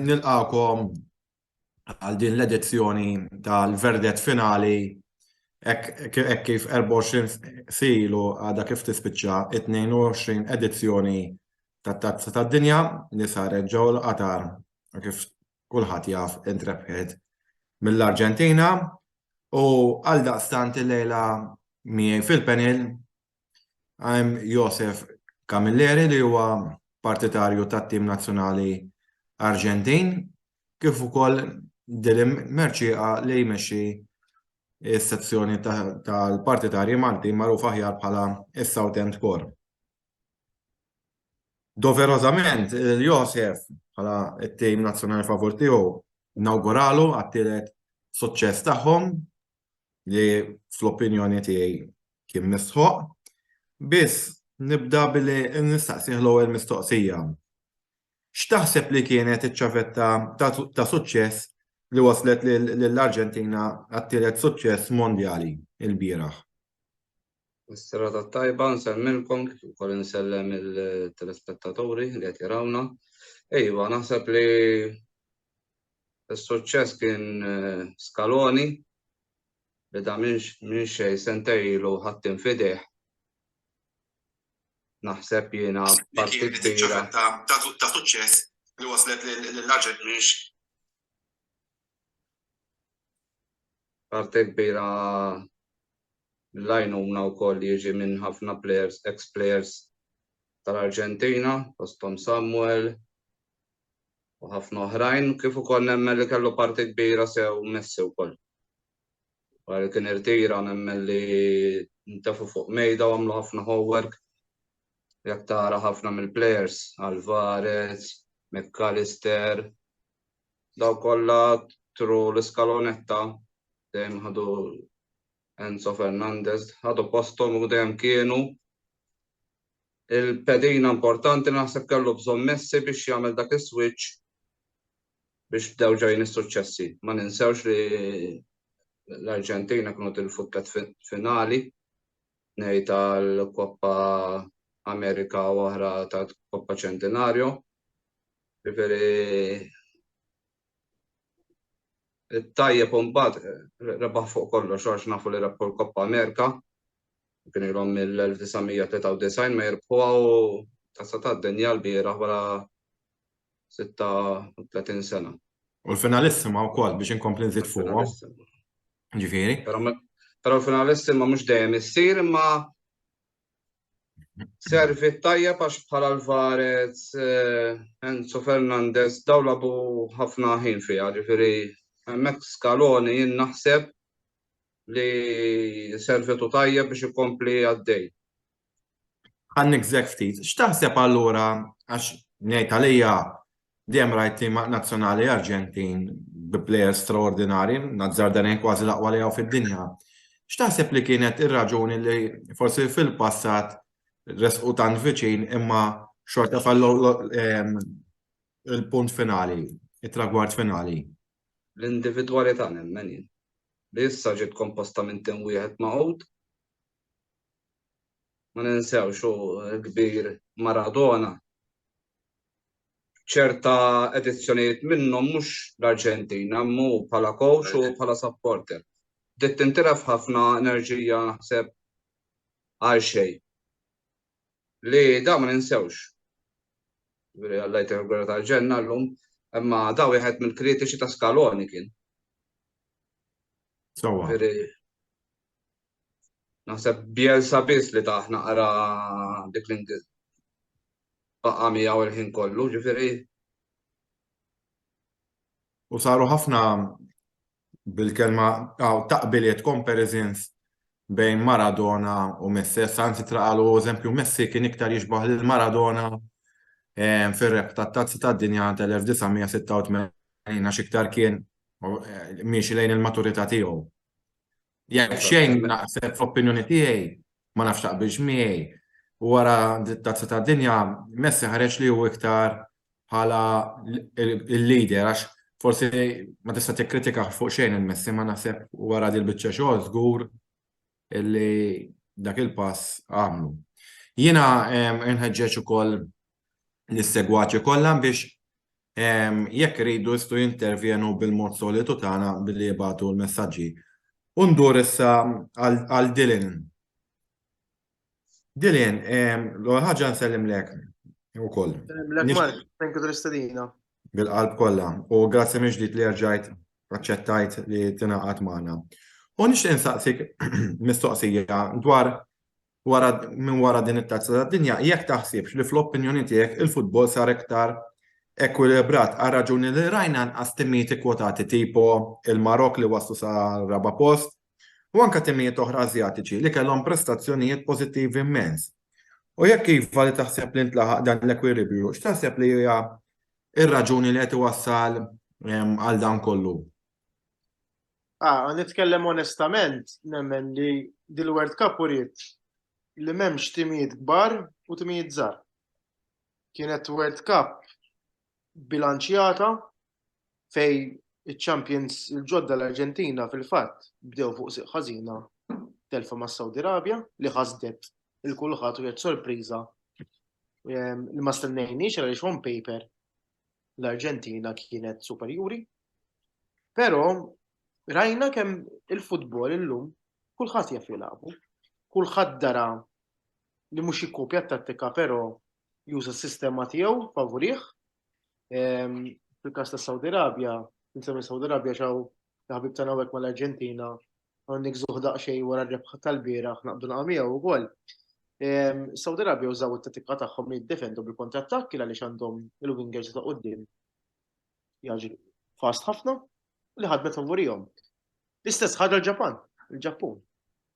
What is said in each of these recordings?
Nilqagħkom għal din l-edizzjoni tal-verdett finali hekk kif 24 silu għadha kif tispiċċa it-22 edizzjoni tat-Tazza tad-Dinja li saret ġewwa l-Qatar u kif kulħadd jaf intrebħet mill-Arġentina u għaldaqstant illejla miegħi fil-panel hemm Josef Camilleri li huwa partitarju tat-tim nazzjonali Arġentin kif ukoll Dylan Mercieca li jmexxi s-sezzjoni tal-partitarji Maltin magħruf aħjar bħala s-South End Core. Doverożament, Josef bħala t-tim nazzjonali favur tiegħu nawguralu għat-tielet suċċess tagħhom li fl-opinjoni tiegħi kien mistħoq. Biss nibda billi nistaqsih l-ewwel mistoqsija. X'taħseb li kienet iċ-ċavetta ta' suċċess li waslet lill-Arġentina għat-tielet suċċess mondjali lbieraħ? Is-serata t-tajba nsellmilkom kif ukoll insellem il-telespettaturi li qed jarawna. Ejwa, naħseb li s-suċċess kien eh, Scaloni li da minn xejn sentej ilu ħadd fideh. Naħseb jiena parti kbira. Ta' suċċess li waslet lill-Arġentina Parti kbira L-għajnuna wkoll li jiġi minn ħafna plejers, ex plejers tal-Arġentina, fosthom Samuel u ħafna oħrajn, kif ukoll nemmen li kellu parti kbira sew Messi wkoll. Wara li kien irtira nemmen li ntefu fuq mejda u għamlu ħafna homework. Jekk tara ħafna mill-plejers, Alvarez, McAllister, daw kollha tru l-iskalonetta dejjem ħadu Enzo Fernandez ħadu posthom u dejjem kienu il-pedina importanti naħseb kellu bżonn Messi biex jagħmel dak is-switch biex bdew ġejjin is-suċċessi. Ma ninsewx li l-Arġentina kienu tilfu tliet finali, tnej tal-Koppa Amerika u oħra tal-Koppa Centenario. Ġifieri Tajjeb u mbagħad rebaħ fuq kollox għax nafu li rebħu l-Koppa Amerika. Kien ilhom mill-1993 ma jirbħuha u tazza tad-dinja l-bieraħ wara 36 sena. U l-finalissima wkoll biex inkompli nżid fuqhom. Ġifieri. Però l-finalissima mhux dejjem issir imma Servit tajjeb għax bħal Alvarez, eh, Enzo Fernandez, daw labu ħafna ħin fiha, ġifieri hemmhekk Scaloni jien naħseb li servitu tajjeb biex ikompli għaddej. Ħa nikżek ftit. X'taħseb allura għax ngħid għalija Dejjem rajt tim nazzjonali Arġentin bi plejers straordinarji, nazzarda ngħid kważi l-aqwa li hawn fid-dinja. X'taħseb li kienet ir-raġuni li forsi fil-passat resqu tant viċin imma xorta fallew ehm, il-punt finali, it-tragward finali? L-individwalità nemmen jien. Li issa ġiet komposta minn tim wieħed magħqud. Ma ninsewx hu l-kbir Maradona ċerta edizzjonijiet minnhom mhux l-Arġentina, imma hu bħala coach u bħala supporter. Bdiet tintilef ħafna enerġija naħseb għal xejn. Li da ma ninsewx. Ġifieri Alla jtih il-glorja tal-ġenna llum, imma da wieħed mill-kritiċi ta' Scaloni kien. Sewwa. Ġifieri naħseb Bielsa biss li tah naqra dik l baqa' miegħu il-ħin kollu, ġifieri. U saru ħafna bil-kelma taqbiliet comparisons bejn Maradona u Messi. Anzi traqalu eżempju Messi kien iktar jixbaħ lil Maradona eh, fir-rebħ tat-Tazza tad-Dinja tal-1986 għax iktar kien eh, miexi lejn il-maturità tiegħu. Jekk xejn naħseb fl-opinjoni tiegħi, ma nafx taqbilx miegħi, wara t-Tazza tad-Dinja Messi ħareġ li hu iktar bħala il-leader għax forsi ma tista' tikkritikah fuq xejn il-Messi ma naħseb wara dil biċċa xogħol żgur illi dak il-pass għamlu. Jiena nħeġġeġ ukoll lis-segwaċi kollha biex. Jekk iridu jistgħu jintervjenu bil-mod solitu tagħna billi jibagħtu l-messaġġi. U ndur issa għal Dylan. Dylan, l-ewwel ħaġa nsellimlek ukoll. Nsellimlek Mark, thank you tal-istedina. Bil-qalb kollha u grazzi mill-ġdid li rġajt aċċettajt li tingħaqad magħna. U nixtieq insaqsik mistoqsija dwar wara minn wara din it-Tazza tad-Dinja jekk taħsibx li fl-opinjoni tiegħek il-futbol sar iktar ekwilibrat għal raġuni li rajna anqas timijiet ikkwotati tipo il-Marokk li waslu sar-raba' post u anke timijiet oħra Asjatiċi li kellhom prestazzjonijiet pożittivi immens. U jekk iva li taħseb li ntlaħaq dan l-ekwilibrju, x'taħseb li hija r-raġuni li qed iwassal għal dan kollu? Ah, nitkellem onestament, nemmen li dil-World Cup uriet li m'hemmx timijiet kbar u timijiet żgħar. Kienet World Cup bilanċjata fej iċ-champions il-ġodda l-Arġentina fil-fatt bdew fuq siq ħażina telfa mas Saudi Arabia li ħasdet il kulħadd u sorpriża ehm, li ma stennejniex għaliex on paper l-Arġentina kienet superjuri. Però rajna kemm il-futbol illum kulħadd jaf jilagħbu. Kulħadd dara li mhux jikkopja t-tattika però juża s-sistema tiegħu favurih. Ehm, fil-każ ta' Saudi Arabia, insemmi Saudi Arabia xaw ħabib tagħna hawnhekk mal-Arġentina għan nikżuh daqsxejn wara r-rebħa tal-bieraħ naqbdu naqa' miegħu wkoll. Ehm, Saudi Arabia użaw it-tattika tagħhom li jiddefendu bil kontrattakki għaliex għandhom il-wingers ta' quddiem jaġru fast ħafna li ħadmet favorihom. L-istess ħaġa l-Ġapan, il-Ġappun.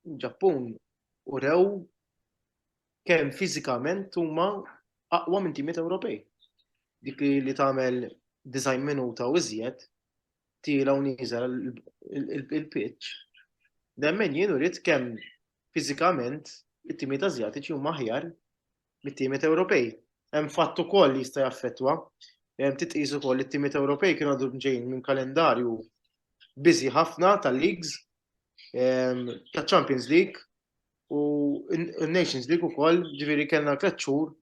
Il-Ġappun urew kemm fiżikament huma aqwa minn timiet Ewropej. Dik li tagħmel design minuta u iżjed tiela u nieżel il-pitch. Nemmen jien urid kemm fiżikament it-timiet Asjatiċi huma aħjar mit-timiet Ewropej. Hemm fatt ukoll li jista' jaffettwa. Titqis ukoll li t-timiet Ewropej kienu għadhom ġejjin minn kalendarju busy ħafna tal-leagues, ta' Champions League u n-Nations League ukoll, ġifieri kellna tliet xhur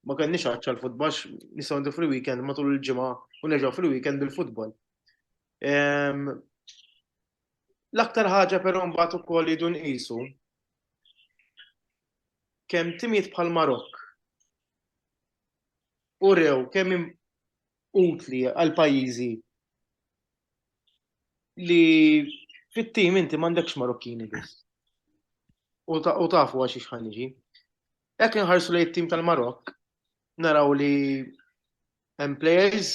ma kenniex għatx għall-futbol nistgħu ndu fil-weekend matul il-ġimgħa u nerġgħu fil-weekend bil-futbol. Ehm, l-aktar ħaġa però mbagħad ukoll jridu nqisu kemm timijiet bħal Marokk u rew kemm utli għal pajjiżi li fit-tim inti m'għandekx Marokkini biss. U tafu għax x'ħan niġi. Jekk inħarsu lejn it-tim tal-Marokk, naraw li hemm players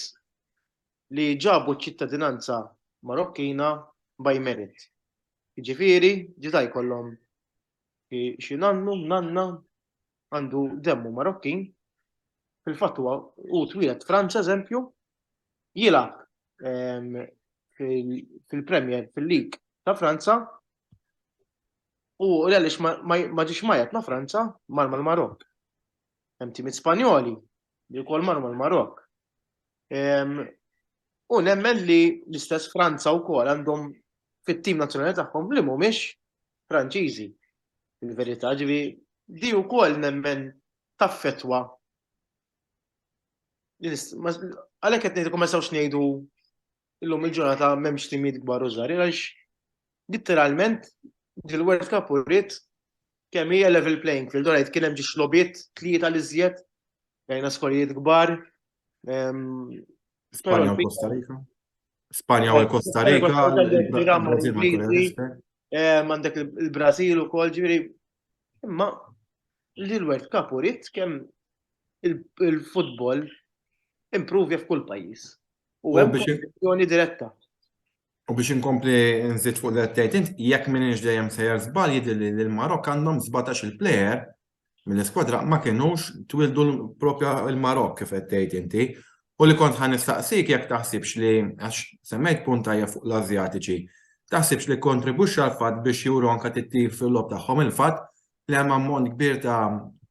li ġabu ċ-ċittadinanza Marokkina by merit. Jiġifieri ġita jkollhom xi nannu, nanna għandu demmu Marokkin, fil-fatt huwa hu twieled Franza eżempju, jilgħab ehm, fil-Premier fil-League ta' Franza U għaliex ma ġiex majat ma' Franza, mar mal-Marokk. Hemm timiet Spanjoli li wkoll marru mal-Marokk. Ehm, u nemmen li l-istess Franza wkoll għandhom fit-tim nazzjonali tagħhom li mhumiex Franċiżi. Il-verità ġivi di wkoll nemmen taffetwa. Għalhekk qed ngħidilkom ma nistgħux ngħidu illum il-ġurnata m'hemmx timijiet kbar u żgħar, għaliex litteralment dil-World Cup uriet kemm hija level playing field, orajt kien hemm ġiex logħbiet tlieta li żjed, rajna skorijiet kbar. Ehm, Spanja u Costa Rica. Spanja u Costa Rica. Ehm, għandek il-Brażil ukoll, ġifieri imma li l-World Cup uriet kemm il-futbol improvja f'kull pajjiż. U hemm kompetizzjoni diretta. U biex inkompli nżid fuq li qed tgħid int, jekk m'iniex dejjem sejjer żball jidhirli li l-Marokk għandhom 17 il-plejer mill-iskwadra ma kinux twildu propja l-Marokk kif qed tgħid inti. U li kont ħa nistaqsik jekk taħsibx li għax semmejt punt tajjeb fuq l-Asjatiċi, taħsibx li kkontribwixxa l-fatt biex juru anke titjib fil-logħob tagħhom il-fatt li hemm ammont kbir ta'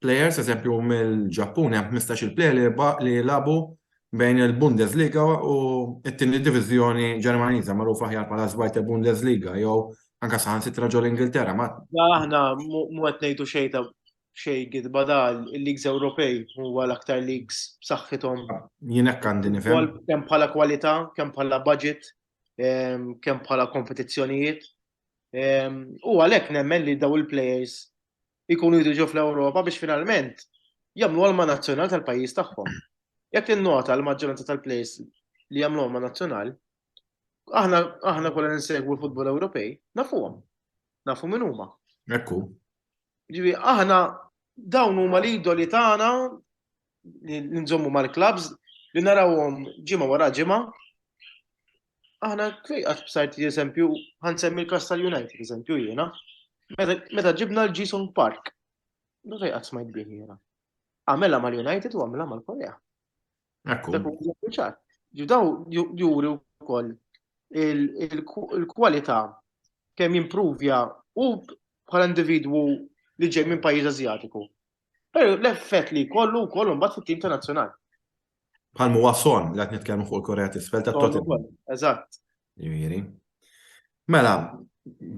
players, eżempju mill-Ġappun hemm 15-il player li jilagħbu bejn il-Bundesliga u t-tieni diviżjoni Ġermaniża magħrufa aħjar bħala Zweite Bundesliga jew anke saħansitra ġol Ingilterra. Ma aħna mhu qed ngħidu xejn ta' Xejn gidba da il-leagues Ewropej huwa l-aktar leagues b'saħħithom. Jien hekk għandi nifhem. Kemm bħala kwalità, kemm bħala budget, kemm bħala kompetizzjonijiet. U għalhekk nemmen li daw il-players ikunu jridu fl-Ewropa biex finalment jagħmlu għal ma' nazzjonal tal-pajjiż tagħhom. Jekk tinnota l-maġġoranza tal-players li jagħmlu ma' nazzjonal, aħna aħna kollha ninsegwu l-futbol Ewropej, nafuhom. Nafu min huma. Ekku. Ġifi, aħna dawn huma l-idoli tagħna li nżommu mal-klabs li narawhom ġimgħa wara ġimgħa. Aħna kfej qatt bsart eżempju, ħansemmi l-kas tal-United eżempju jiena, meta ġibna l-Jisung Park. Da fejn qatt smajt bih jiena. Għamela mal-United u għamela mal-Korea. Ekku. Dak huwa ċar. Daw juri wkoll il-kwalità kemm jimpruvja u bħala individwu li ġej minn pajjiż Asjatiku. Però l-effett li jkollu wkoll imbagħad fit-tim ta' nazzjonal. Bħal huwa Son li qed nitkellmu fuq il-Korea t'Isfel ta' Tottenham. Eżatt. Jiġifieri. Mela,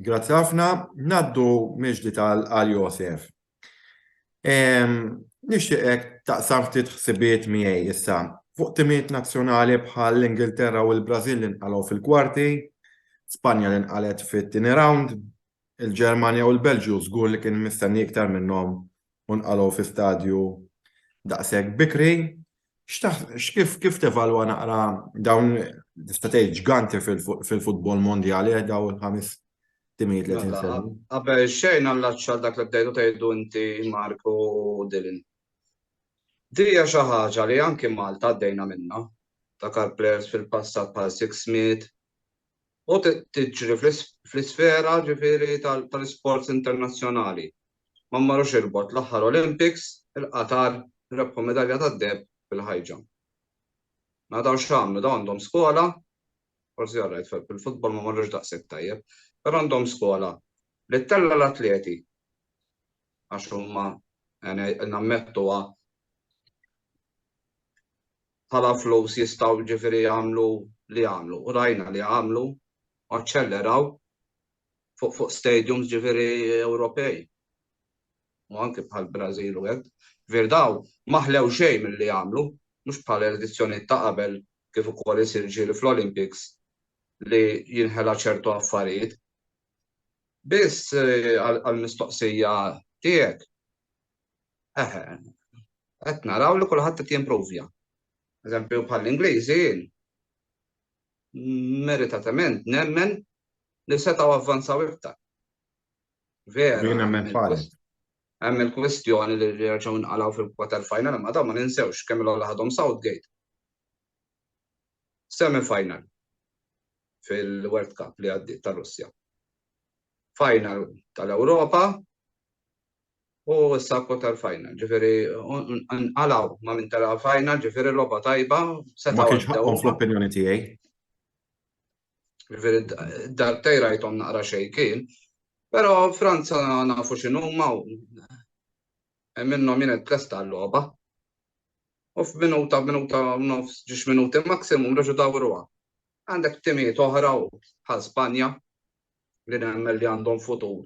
grazzi ħafna, naddu miġdi tal-għal Josef. Nixtieqek taqsam ftit ħsibiet miegħi issa fuq timijiet nazzjonali bħal l-Ingilterra u l-Brażil li nqalgħu fil-kwarti, Spanja li nqalgħet fit-tieni round, il-Ġermanja u l-Belġju żgur li kien mistenni iktar minnhom u nqalgħu fi stadju daqshekk bikri. Kif kif tevalwa naqra dawn tista' tgħid ġganti fil-futbol mondjali dawn il-ħames timijiet li qed Mela, insemmu? qabel xejn allaċċa dak li bdejtu tgħidu inti Mark u Dylan. Di hija xi ħaġa li anki Malta għaddejna minnha. Dakar players fil-passat bħal Six Smith u tiġri fl-isfera ġifieri tal-isports internazzjonali. Ma mmorrux 'il bogħod l-aħħar Olympics, il-Qatar rebħu medalja tad-deheb fil-high jump. Mela dawn x'għamlu? Dawn għandhom skola Forsi all right, fil-futbol ma marrux daqshekk tajjeb, però għandhom skola li ttella' l-atleti għax huma nammettuha bħala flus jistgħu ġifieri jagħmlu li jagħmlu. U rajna li għamlu u aċċelleraw fuq fuq stadiums ġifieri Ewropej. U anki bħal Brażil u hekk. Ġifieri daw ma ħlew xejn milli għamlu, mhux bħal edizzjonijiet ta' qabel kif ukoll isir ġieli fl-Olympics li jinħela ċertu affarijiet. Biss eh, għall-mistoqsija tiegħek, eħe, qed naraw li kulħadd qed jimpruvja. Eżempju bħall-Ingliżi jien meritatament nemmen li setgħu avvanzaw iktar. Vera. Jien nemmen bħalek. Hemm il-kwestjoni li jerġgħu nqalgħu fil-quarter final imma dawn ma ninsewx kemm il ħadhom Southgate. Semi final fil-World Cup li għaddiet tar-Russja. Final tal-Ewropa u issa quarter final. Ġifieri nqalgħu ma' minn tela' final, ġifieri logħba tajba. Ma kienx ħaqqhom fl-opinjoni tiegħi. Ġifieri darbtej rajthom naqra xejn kien, però Franza nafu x'inhuma u minnhom jien qed tlesta l-logħba. U f'minuta, minuta u nofs, ġiex minuti maximum reġgħu dawruha. Għandek timijiet oħra u bħal Spanja li nemmen li għandhom futur.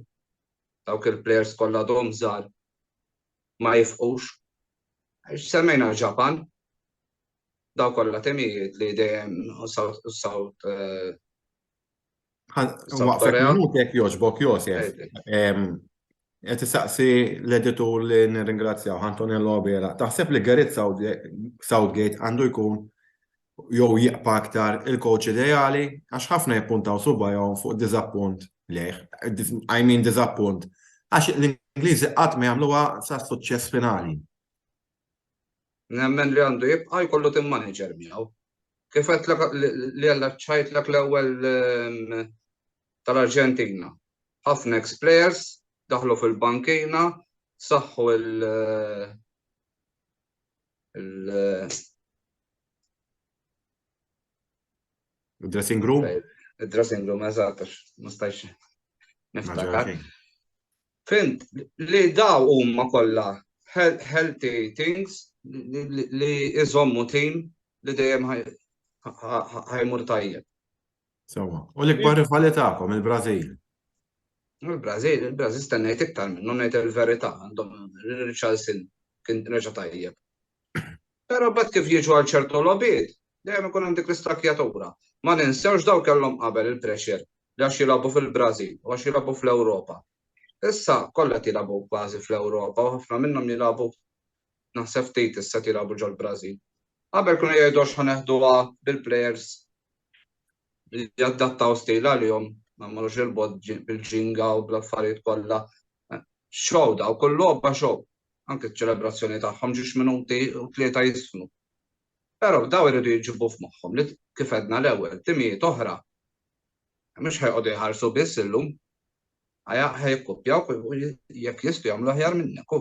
Dawk il-plejers kollha għadhom żgħar ma jifqux. Semmejna l-Ġapan, daw kollha timijiet li dejjem South South eh, Waqfek minutek joġbok Josef. Qed isaqsi l-editur li nirringrazzjaw Antonello Abela. Taħseb li Gareth Southgate għandu jkun jew jibqa' aktar il-coach ideali għax ħafna jippuntaw subajhom fuq diżappunt lejh. I mean diżappunt. Għax l-Ingliżi qatt ma jagħmluha sa suċċess finali. Nemmen li għandu jibqa' jkollu team manager miegħu. Kif għedtlek li allaċċajtlek l-ewwel ehm, tal-Arġentina. Ħafna ex-players daħlu fil-bankina, saħħu il- il- Dressing room? Il-dressing room, eżatt, ma stajx niftakar. Fimt li daw huma kollha healthy things li iżommu team li dejjem ħajmur tajjeb. Sewa. U l-ikbar rivali tagħkom il-Brażil. Il-Brażil, il-Brażil stennejt iktar minnu ngħid il-verità, għandhom Richarlison kien reġa' tajjeb. Però bad kif jiġu għal ċertu logħbiet, dejjem ikun hemm dik l-istakjatura. Ma ninsewx daw kellhom qabel il-pressure li għax jilagħbu fil-Brażil u għax jilagħbu fl-Ewropa. Issa kollha qed jilagħbu kważi fl-Ewropa u ħafna minnhom jilagħbu naħseb ftit issa qed jilagħbu ġol-Brażil. Qabel kienu jgħidu għax ħa neħduha bil-players li jadattaw stil għalihom, ma mmorrux il-bogħod bil-ġinga u bl-affarijiet kollha. Show daw, kull logħba show. Anke ċ-ċelebrazzjoni tagħhom ġiex minuti u tlieta jisfnu. Però daw iridu jġibu f'moħħhom li kif għedna l-ewwel, timijiet oħra mhux ħa joqogħdu jħarsu biss illum. Ħa jikkuppjawk u jekk jistgħu jagħmlu aħjar minnek.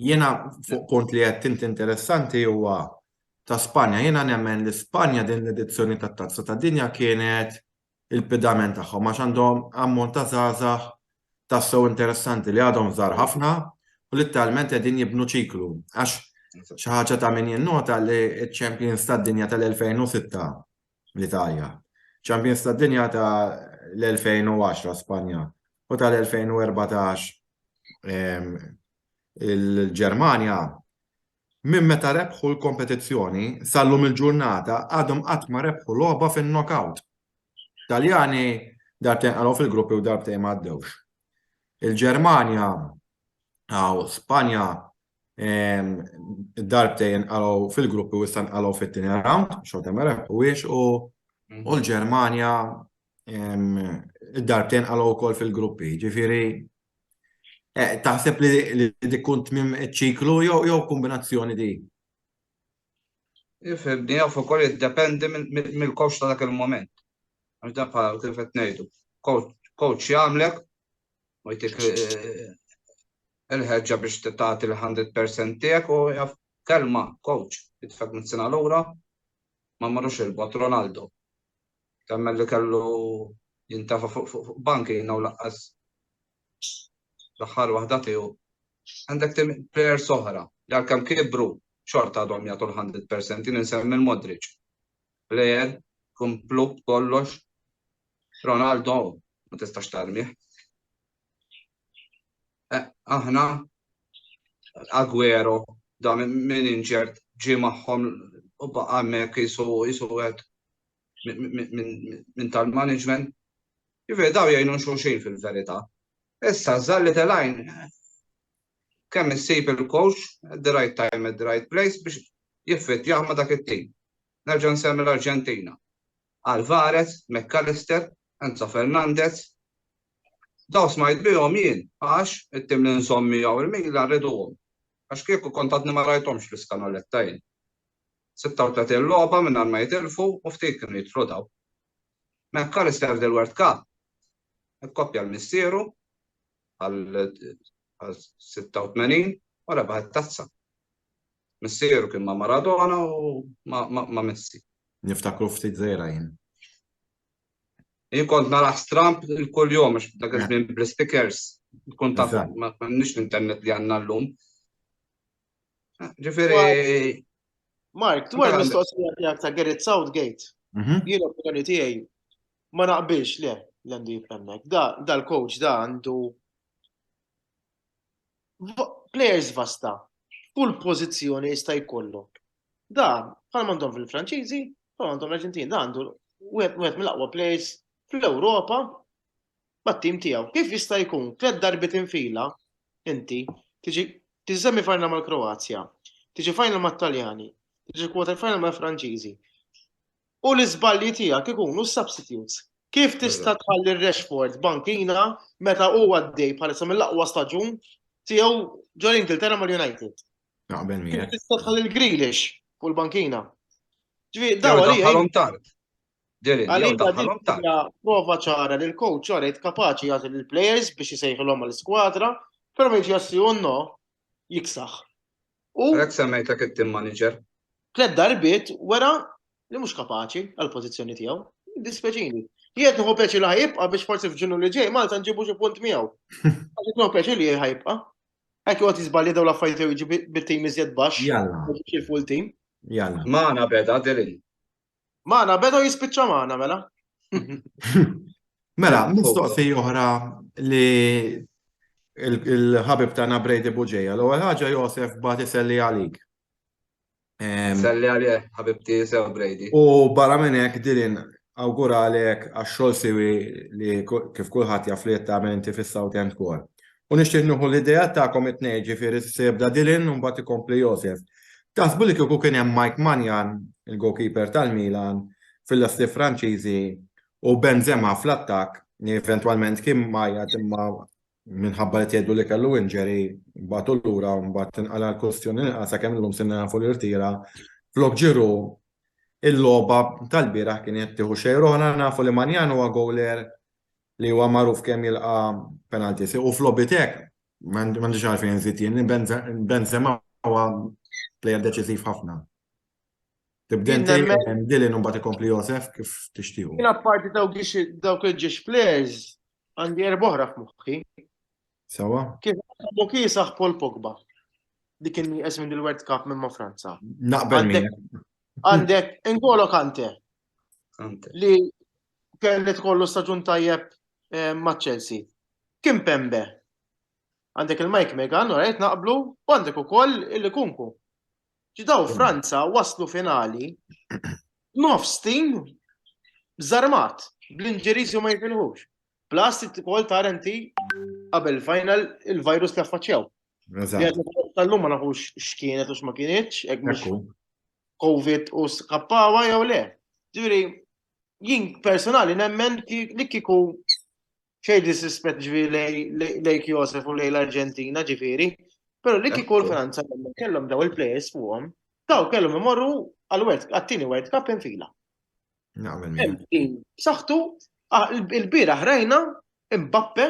Jiena fuq punt li qed inti interessanti huwa ta' Spanja. Jiena nemmen li Spanja din l-edizzjoni tat-Tazza tad-Dinja kienet il-pedament tagħhom għax għandhom ammont ta' żgħażagħ tassew interessanti li għadhom żgħar ħafna u litteralment qegħdin jibnu ċiklu. Għax xi ħaġa ta' min jinnota li ċ-Champions tad-Dinja tal-2006 l-Italja, Champions tad-Dinja ta' l-2010 Spanja u tal-2014 ehm, il-Ġermanja minn meta rebħu l-kompetizzjoni sal-lum il-ġurnata għadhom qatt ma rebħu logħba fin-knockout. Taljani darbtejn qalgħu fil-gruppi u darbtejn ma għaddewx. Il-Ġermanja għaw Spanja ehm, darbtejn qalgħu fil-gruppi u issa nqalgħu fit-tieni round, xorta ma rebħuhiex u mhm. l-Ġermanja ehm, darbtejn qalgħu wkoll fil-gruppi. Ġifieri Eh, taħseb li dik kun tmiem iċ-ċiklu jew kombinazzjoni di? Ifhimni, jaf ukoll jiddependi mill-coach ta' dak il-moment. Għax dak bħal kif qed ngħidu. Coach jagħmlek u jtik eh, il-ħeġġa biex tagħti l-100% tiegħek u jaf kelma coach jitfek minn sena lura ma marrux il-bot Ronaldo. Temmen li kellu jintafa fuq bankina u laqqas l-aħħar waħda tiegħu. Għandek tim players oħra li għalkemm kibru xorta għadhom jagħtu l-100% jien insemmi l-Modric. Player komplu kollox Ronaldo ma tistax tarmih. Eh, aħna Aguero da minn inġert ġie magħhom u baqa' hemmhekk jisu jisu qed minn tal-management. Ġifieri daw jgħinu xulxin fil-verità. Issa żalli telajn kemm issib il-coach at the right time at the right place biex jiffittjah ma' dak it-tim. Nerġa' nsemmi l-Arġentina. Alvarez, McAllister, Enzo Fernandez. Daw smajt bihom jien għax it-tim li nżomm miegħu il-Milan riduhom. Għax kieku kont għadni ma rajthomx l-iskanoletta jien. 36 logħba mingħajr ma jitilfu u ftit kienu jidħlu dawn. McAllister f'dil-World Cup ikkoppja l-missieru għal 86 u rebaħ it-tazza. Missieru kien ma' Maradona u ma' Messi. Niftakru ftit żgħira jien. Jien kont narah stramp il-kull jom għax dak iż-żmien bl-stickers tkun taf ma nix l-internet li għandna llum. Ġifieri. Mark, dwar mistoqsija tiegħek ta' Gareth Southgate, mhm. jien opinjoni tiegħi ma naqbilx le l-għandu jibqa' Da dal-coach da għandu players vasta, kull pożizzjoni jista' jkollok. Da, bħal m'għandhom fil-Franċiżi, bħal għandhom l-Arġentin, da għandu wieħed mill-aqwa players fl-Ewropa mat-tim tiegħu. Kif jista' jkun tliet darbiet infila inti tiġi tiġi semi final mal-Kroazja, tiġi final mat-Taljani, tiġi quarter final mal-Franċiżi. U l-iżbalji tiegħek ikunu substitutes. Kif tista' tħalli Rashford bankina meta huwa għaddej bħalissa mill-aqwa staġun tiegħu ġol Ingilterra mal-United? Naqbel miegħek. Kif tista' tħalli l-Grealish fuq il-bankina? Ġifieri daw għalija. tard. Għalija din hija prova ċara li l-coach għarajt kapaċi jagħti lill-players biex isejħilhom għall-iskwadra, però ma jiġi jassi u no jiksaħ. U Għalhekk semmejtek it-team manager. Tliet darbiet wera li mhux kapaċi għall-pożizzjoni tiegħu. Dispjaċini. Jien qed nieħu pjaċir li ħajibqa' biex forsi f'Ġunju li ġej Malta nġibu xi punt miegħu. Għax qed nieħu pjaċir li ħajibqa'. Hekk joqgħod jiżbalja dawn l-affarijiet jew jiġi bit-team iżjed baxx. Jalla. Il-full team. Jalla. Magħna beda Dylan. Magħna beda u jispiċċa magħna mela. Mela, mistoqsija oħra li il-ħabib tagħna Brady Buġeja. L-ewwel ħaġa Josef bagħat iselli għalik. Selli għalih, ħabibti sew Brady. U barra minn hekk Dylan awguralek għax-xogħol siwi li kif kulħadd jaf li qed tagħmel inti fis-South End Core. U nixtieq nieħu l-idea tagħkom it-tnejn, ġifieri se jibda Dylan u mbagħad ikompli Josef. Taħsbu li kieku kien hemm Mike Maignan, il-goalkeeper tal-Milan, fil-lasti Franċiżi u Benzema fl-attakk, li eventwalment kien mgħajjat imma minħabba li tgħidu li kellu injury bagħtu lura u mbagħad tinqala' l-kwestjoni inqas sakemm illum sirna nafu li rtira flok Giroud il-logħba tal-bieraħ kienet tieħu xejn oħra nafu li Maignan huwa goaler li huwa magħruf kemm jilqa' penalties u f'logħbiet hekk m'għandix għalfejn nżid jien li Benzema huwa plejer deċiżiv ħafna. Tibda inti Dylan u mbagħad ikompli Josef kif tixtiequ. Jien apparti dawk dawk il-ġiex players għandi erba' oħra f'moħħi. Sawa? Kif għandu kiesaħ Paul Pogba li kien nieqes minn il-World Cup minn ma' Franza. Naqbel miegħek. Għandek N'Golo Kante. Li kelli tkollu staġun tajjeb eh, ma' Chelsea. Kim Pembe. Għandek il-Mike Megan, u rajt naqblu, u għandek ukoll il-Kunku. Ġidaw Franza waslu finali nofs team żarmat bl-injuries u ma jifilħux. Plus ukoll tara inti qabel final il-virus li affaċċjaw. Tal-lum ma nafux x'kienet u x'ma kienitx, hekk mhux COVID u skappawa jew le. Ġifieri jien personali nemmen li kieku Xejn disrispett ġifieri lejk Josef u lejn l-Arġentina ġifieri, però li kieku l-Franza kellhom daw il-players fuqhom, daw kellhom imorru għal għat-tieni World Cup infila. B'saħħtu ah, il-bieraħ rajna Mbappe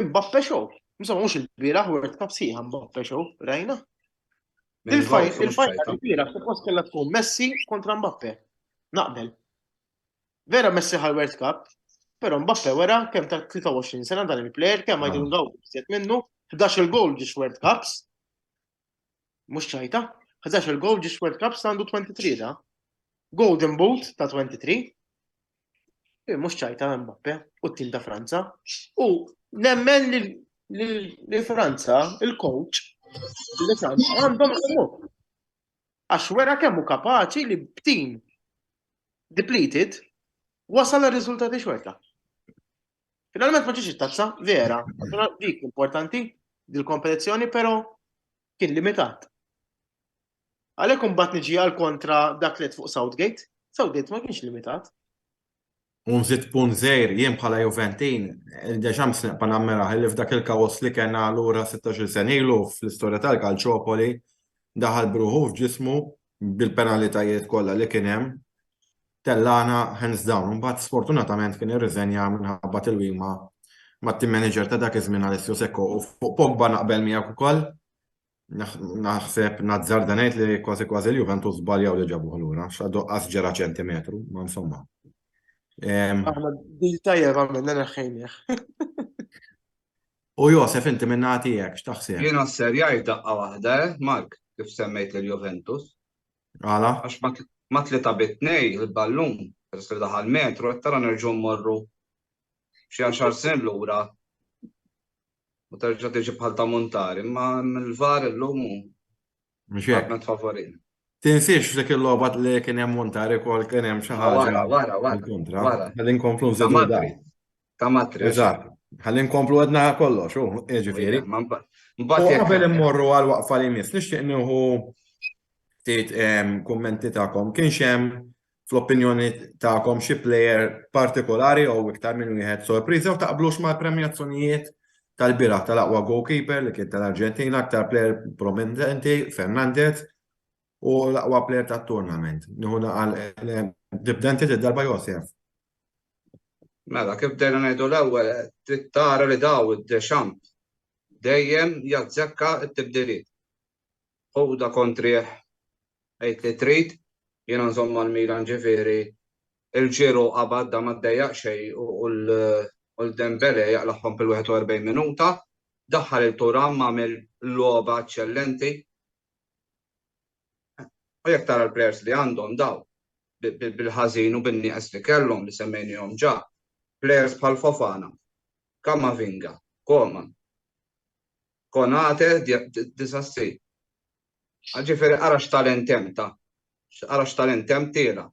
Mbappe show. Insomma, mhux il-bieraħ World Cup sieħa Mbappe show, rajna. Il-final il-bieraħ suppost kellha tkun Messi kontra Mbappe. Naqbel. Vera Messi ħa l-World Cup, però Mbappe wera kemm ta' 23 sena dan il-player kemm għajdu ngaw iżjed minnu, 11 il-goal ġiex World Cups. Mhux ċajta, 11 il-goal ġiex World Cups għandu 23 da. Golden Boot ta' 23. Eh, mhux ċajta Mbappe u t-tim ta' Franza. U nemmen li Franza, il-coach, li Franza għandhom Għax wera kemm hu kapaċi li b'tim depleted wasal għar-riżultati xorta. Finalment ma ġiex it-tazza, vera, dik importanti dil-kompetizzjoni, però kien limitat. Għalhekk imbagħad niġi għal kontra dak li fuq Southgate. Southgate ma kienx limitat. U nżid punt żgħir, jien bħala Juventin, il-Deschamps nibqa' nammirah li f'dak il-kaos li kellna lura 16-il sena ilu fl-istorja tal-Calciopoli, daħal b'ruħu f'ġismu bil-penalitajiet kollha li kien hemm, tellagħna hands down. Imbagħad sfortunatament kien irriżenja minħabba tilwima mat-team manager ta' dak iż-żmien Alessio Secco. U fuq Pogba naqbel miegħek ukoll, Naħseb nazzarda ngħid li kważi kważi l-Juventus żbaljaw li ġabuh lura, x'għadu qas ġera ċentimetru, ma insomma. Aħna dil tajjeb għamilna neħħejnieh. U Josef, inti minna tiegħek, x'taħseb? Jiena serjaj daqqa waħda, eh, Mark, kif semmejt lil Juventus. Għala? Għax ma tlieta bit-tnej il-ballun, peress li daħal metru, qed tara nerġgħu mmorru xi għaxar snin lura U terġa' tiġi bħal ta' Muntari, imma il-VAR illum u Mhux hekk. għadna tfavorin. Tinsiex f'dik il-logħba li kien hemm Muntari wkoll kien hemm xi ħaġa. Wara, wara, wara. Kontra. Wara. Ħalli nkomplu Ta' nżidu Matri. dan. Ta' Matri. Eżatt. Ħalli nkomplu għedna kollox, u jiġifieri. Ma U Mbagħad jekk qabel immorru għal waqfa li jmiss, nixtieq nieħu ftit kummenti tagħkom. Kienx hemm fl-opinjoni tagħkom xi plejer partikolari jew iktar minn wieħed sorpriża u taqblux mal-premjazzjonijiet tal-bieraħ tal-aqwa goalkeeper li kien tal-Arġentina, aktar plejer prominenti Fernandez u l-aqwa plejer tat-tournament. Nieħu naqal tibda inti darba Josef. Mela, kif bdejna ngħidu l-ewwel, trid tara li daw id-Deschamps dejjem jazzekka t-tibdiliet. Ħuda kontrih Għid li trid, jiena nżomm mal-Milan ġifieri il-Giroud qabad da ma ddejjaq xejn u l-Dembele jaqlagħhom fil-41 minuta, daħħal il Thuram għamel logħba eċċellenti. U jekk tara l-players li għandhom daw bil-ħażin u bin-nieqes li kellhom li semmejnihom ġa. Players bħal Fofana, Camavinga, Coman, Konate, Disassi. Ġifieri ara x'talent hemm ta' ara x'talent hemm tiela'.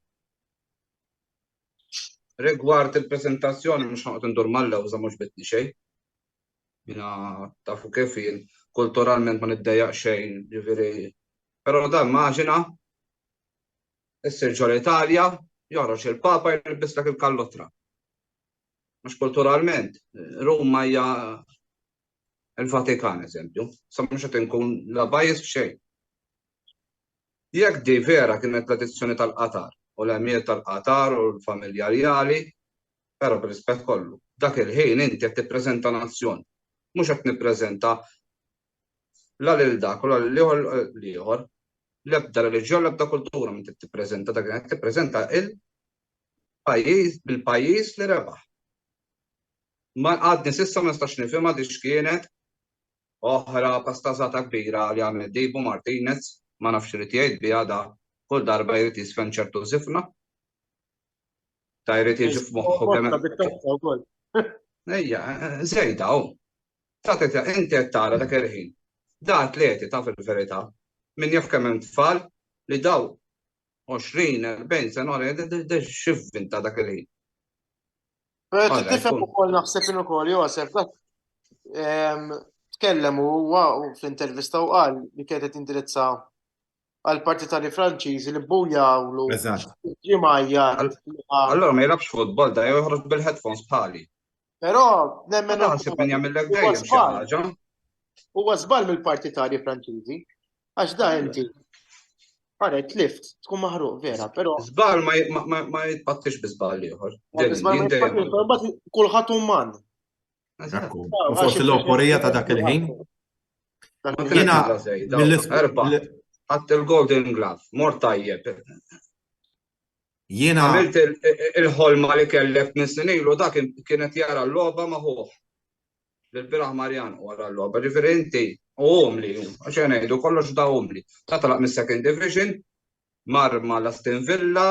Rigward il-preżentazzjoni mhux ħa noqgħod indur mal-lewża mhux bitni xejn. Jiena tafu kif jien kulturalment ma niddejjaq xejn, ġifieri. Però dan immaġina issir ġol-Italja, joħroġ il-Papa jilbislek il-kallotra. Mhux kulturalment, Ruma hija il-Vatikan eżempju, sa mhux qed inkun la biased xejn. Jekk di vera kienet l-edizzjoni tal-Qatar u l-Emir tal-Qatar u l-familja rjali, però bir-rispett kollu, dak il-ħin inti qed tippreżenta nazzjon, mhux qed nippreżenta la lil dak u la lil ieħor l-ieħor, l-ebda reliġjon, l-ebda kultura m'inti qed tippreżenta dak il-ħin qed tippreżenta il-pajjiż bil-pajjiż li rebaħ. Ma għadni s'issa ma nistax nifhimha di x'kienet Oħra pastażata kbira li għamel Dibu Martinez, ma nafx x'irid jgħid biha da, kull darba jrid jiżfen ċertu żifna. Ta' jrid jiġi f'moħħu kemm. Ejja, żejda hu. Ta' inti qed tara dak il-ħin. Da atleti ta' fil-verità. Min jaf kemm hemm tfal li daw 20, 40 sena oħra x'ivvinta dak il-ħin. Però tifhem ukoll naħseb in ukoll Josef, dak ehm, tkellem huwa fl-intervista u qal li kienet qed indirizza għal partitari Franċiżi li bujawlu. Eżatt. Allora ma jilgħabx futbol da joħroġ bil-headphones bħali. Però nemmen naħseb min jagħmillek dejjem xi ħaġa. Huwa żball mill-partitarji Franċiżi. Għax da inti. Għara, tlift, tkun maħruq, vera, però. Żball ma jitpattix bi żball ieħor. Kulħadd uman. U forsi l-oporija ta' dak il-ħin. Jiena mill-erba' ħadd il-Golden Glove, mor tajjeb. Jiena. Għamilt il-ħolma li kellek minn snin ilu dak kienet jara l-logħba ma' ħuh. Lil-bieraħ Marjan wara l-logħba, ġifieri inti u umli, għax ngħidu kollox da umli. Ta' telaq mis-second division, mar mal-Aston Villa,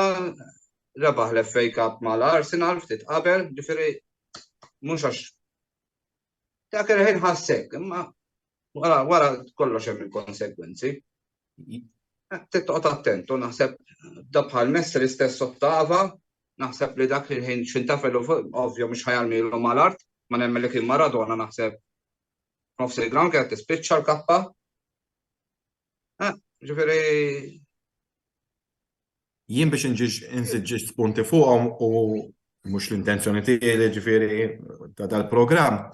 rebaħ l-FA Cup mal-Arsenal ftit qabel, ġifieri mhux għax dak il-ħin ħassek, imma wara wara kollox hemm il-konsegwenzi. Titqgħod attent u naħseb da bħal Messi l-istess ottava, naħseb li dak il-ħin x'intafelu ovvju mhux ħajarmilu mal-art, ma nemmen li kien Maradona naħseb nofs il-ground kienet tispiċċa l-kappa. Eh, ġifieri Jien biex inġiġ inżid spunti fuqhom u mhux l-intenzjoni tiegħi li ġifieri ta' dal-programm,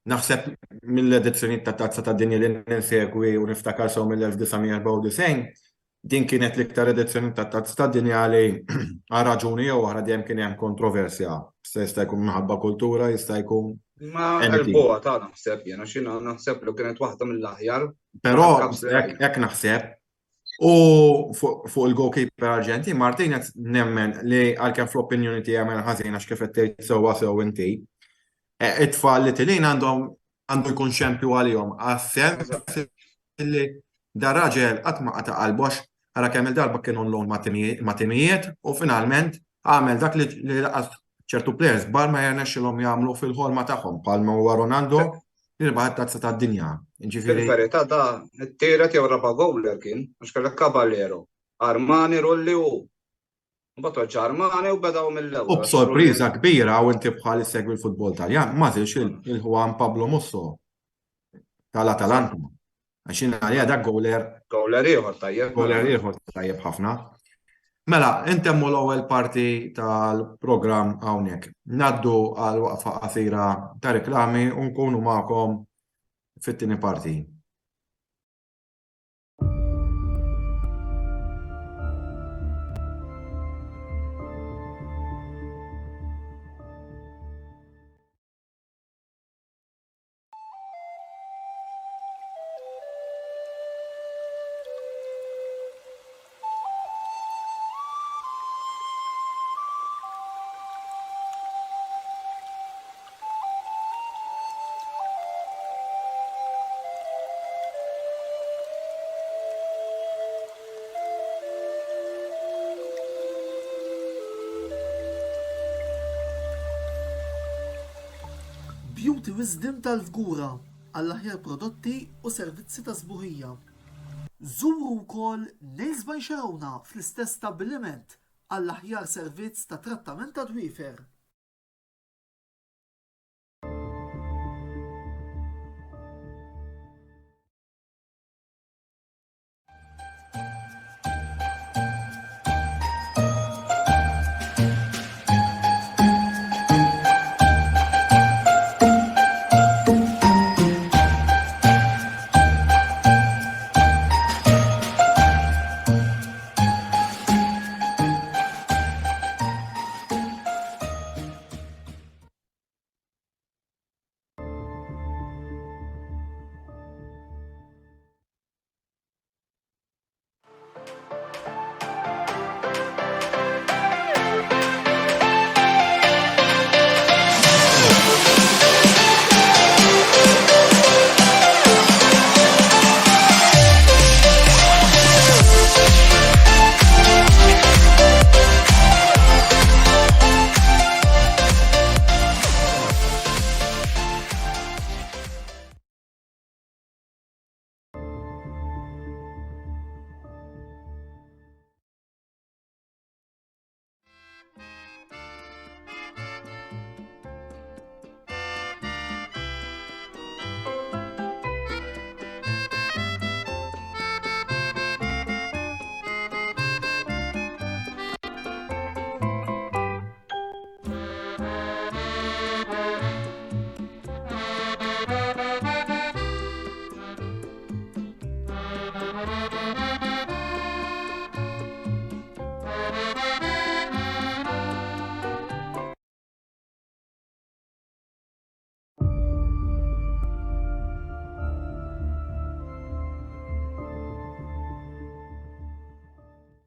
naħseb mill-edizzjonijiet ta' Tazza tad-Dinja li ninsegwi u niftakar sew mill-1994, din kienet l-iktar edizzjoni ta' Tazza tad-Dinja li għal raġuni jew oħra dejjem kien hemm kontroversja. Jista' jkun minħabba kultura, jista' jkun. Ma l-boa ta' naħseb jiena xina naħseb li kienet waħda mill-aħjar. Però hekk naħseb U fuq il-goalkeeper Arġentin, Martinez nemmen li għalkemm fl-opinjoni tiegħi għamel ħażin għax kif qed tgħid sewwa sew inti, e, it-tfal li tilin għandhom għandu jkun xempju għalihom għas-sens li da raġel qatt ma qata' qalbu għax ara kemm il-darba kien on loan ma' timijiet u finalment għamel dak li laqas ċertu players kbar ma jirnexxilhom jagħmlu fil-ħolma tagħhom bħalma huwa Ronaldo li rebaħ it-tazza tad-dinja. Ġifieri. Fil-verità da t-tielet jew raba' gowler kien, għax kellek Caballero, Armani, Rulli u Mbagħad weġġa' Armani u bedaw mill-ewwel. U b'sorpriża kbira u inti bħal issegwi l-futbol Taljan, ma żilx il-Juan Pablo Musso tal-Atalanta. Għax jien għalija dak gowler. Gowler ieħor tajjeb. Gowler ieħor tajjeb ħafna. Mela, intemmu l-ewwel parti tal-programm hawnhekk. Naddu għal waqfa qasira ta' reklami u nkunu magħkom fit-tieni parti. Beauty Wisdom tal-Fgura għall-aħjar prodotti u servizzi ta' sbuħija. Żuru wkoll Nails by Sharona fl-istess stabbiliment għall-aħjar servizz ta' trattament ta' dwiefer.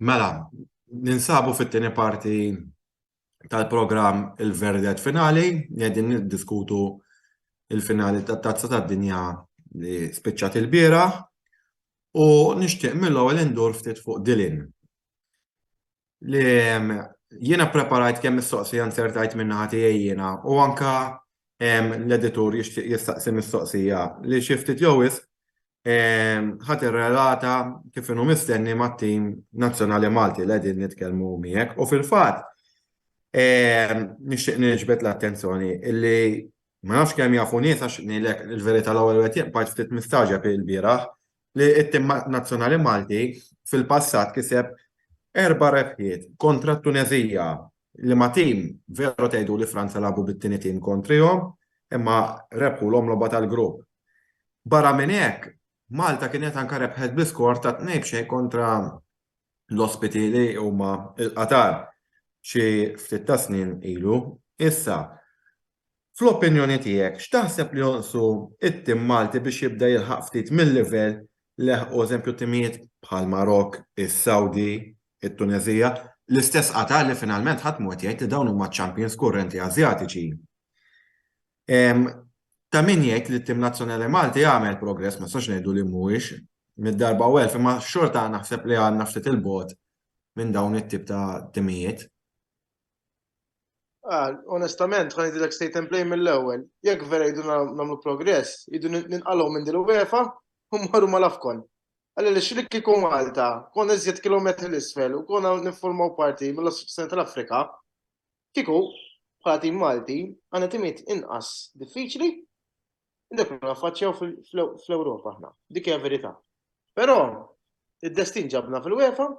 Mela, ninsabu fit-tieni parti tal-programm il-verdett finali, li qegħdin niddiskutu il-finali tat-Tazza tad-Dinja li spiċċat il-bieraħ u nixtieq mill-ewwel indur ftit fuq Dylan. Li jiena ppreparajt kemm mistoqsija nzertajt min-naħa tiegħi jiena u anke l-editur jixtieq jistaqsi mistoqsija li xi ftit jew wisq ħa tirrelata kif inhu mistenni mat-tim nazzjonali Malti li qegħdin nitkellmu miegħek u fil-fatt nixtieq niġbed l-attenzjoni illi ma nafx kemm jafu nies għax ngħidlek il-verità l-ewwel wieħed jien bqajt ftit mistagħġeb ilbieraħ li t-tim nazzjonali Malti fil-passat kiseb erba' rebħiet kontra t-Tuneżija liema tim veru tgħidu li Franza lagħbu bit-tieni tim kontrihom imma rebħulhom logħba tal-grupp. Barra minn hekk, Malta kienet anke rebħet bl-iskor ta' 2-0 kontra l-ospiti li huma l-Qatar xi ftit ta' snin ilu. Issa, fl-opinjoni tiegħek, x'taħseb li jonqsu t-tim Malti biex jibda jilħaq ftit mil-livell li leħqu eżempju timijiet bħall-Marokk, is-Sawdi, it-Tuneżija, l-istess Qatar li finalment ħadd mhu qed jgħid li dawn huma ċ-champions kurrenti Asjatiċi. Ta' min jgħid li t-tim nazzjonali Malti għamel progress, ma nistax ngħidu li mhuwiex mid-darba u elf, imma xorta naħseb li għandna ftit il-bogħod minn dawn it-tip ta' timijiet. Ah, onestament, ħa ngħidilek state and play mill-ewwel. Jekk vera jridu nagħmlu progress, jridu ninqalgħu minn din l-UEFA u mmorru mal-AFCON. Għaliex li kieku Malta, konna iżjed kilometri l-isfel u konna niffurmaw parti mill-Assoċjazzjoni tal-Afrika, kieku bħala tim Malti għandna timijiet inqas diffiċli dak li naffaċċjaw fl-Ewropa aħna. Dik hija verità. Però id-destin ġabna fil-UEFA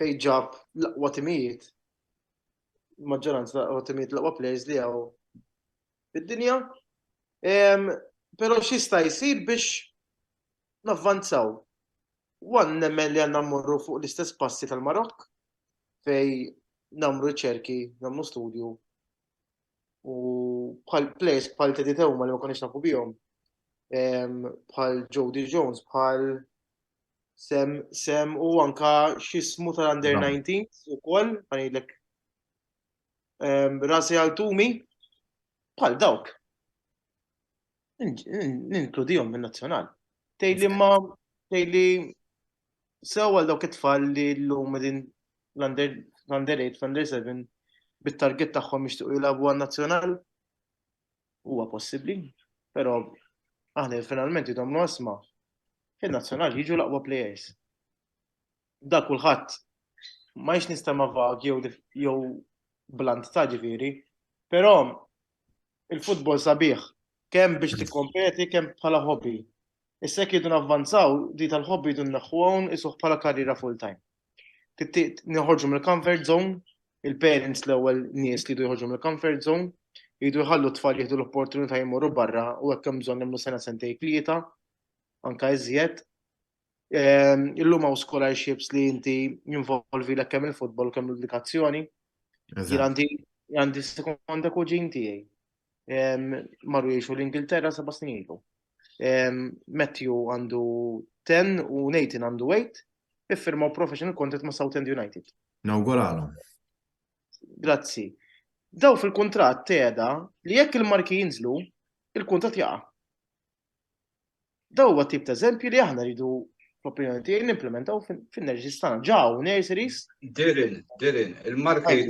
fejn ġab l-aqwa timijiet maġġoranza l-aqwa timijiet l-aqwa players li hawn fid-dinja. Però x'jista' jsir biex navvanzaw? One nemmen li għandna mmorru fuq l-istess passi tal-Marokk fej nagħmlu riċerki, nagħmlu studju u bħal players bħal Teddy Teuma li ma konniex nafu bihom, bħal Jody Jones, bħal Sem, Sem u anka xismu tal-Under 19 ukoll, ngħidlek rasi għal Tumi, bħal dawk. Ninkludihom min-nazzjonal. Tgħidli ma tgħidli sew għal dawk it-tfal li llum qegħdin l-under 8, l-under 7 bit-target tagħhom jixtiequ jilagħbu għan-nazzjonal. Huwa possibbli, però aħna finalment jdomlu asma. Fin-nazzjonal jiġu l-aqwa players. Da kulħadd ma jix nistema vag jew jew blant ta' ġifieri, però il-futbol sabiħ kemm biex tikkompeti kemm bħala hobby. Issa jekk jridu navvanzaw, di tal-hobby jridu nneħħu hawn isuh bħala karriera full time. Noħorġu mill-comfort zone, il-parents l-ewwel nies li jridu joħorġu mill-comfort zone, jridu jħallu t-tfal jieħdu l-opportunità jmorru barra u hekk hemm bżonn jagħmlu sena sentej tlieta, anka iżjed. Ehm, illum hawn scholarships li inti jinvolvi kemm il-futbol kemm l-edukazzjoni. Jien għandi għandi sekonda kuġin tiegħi. Ehm, marru jgħixu l-Ingilterra seba' snin ilu. Ehm, Matthew għandu 10 u Nathan għandu 8, iffirmaw professional contract ma' Southend United. Nawguralhom. Grazzi. Daw fil-kuntratt teda li jekk il-marki jinżlu, il-kuntratt jaqa'. Daw huwa tip ta' eżempju li aħna rridu fl-opinjoni tiegħi nimplementaw fin-nurseries tagħna. Ġaw nurseries. Dirin, dirin, il-marki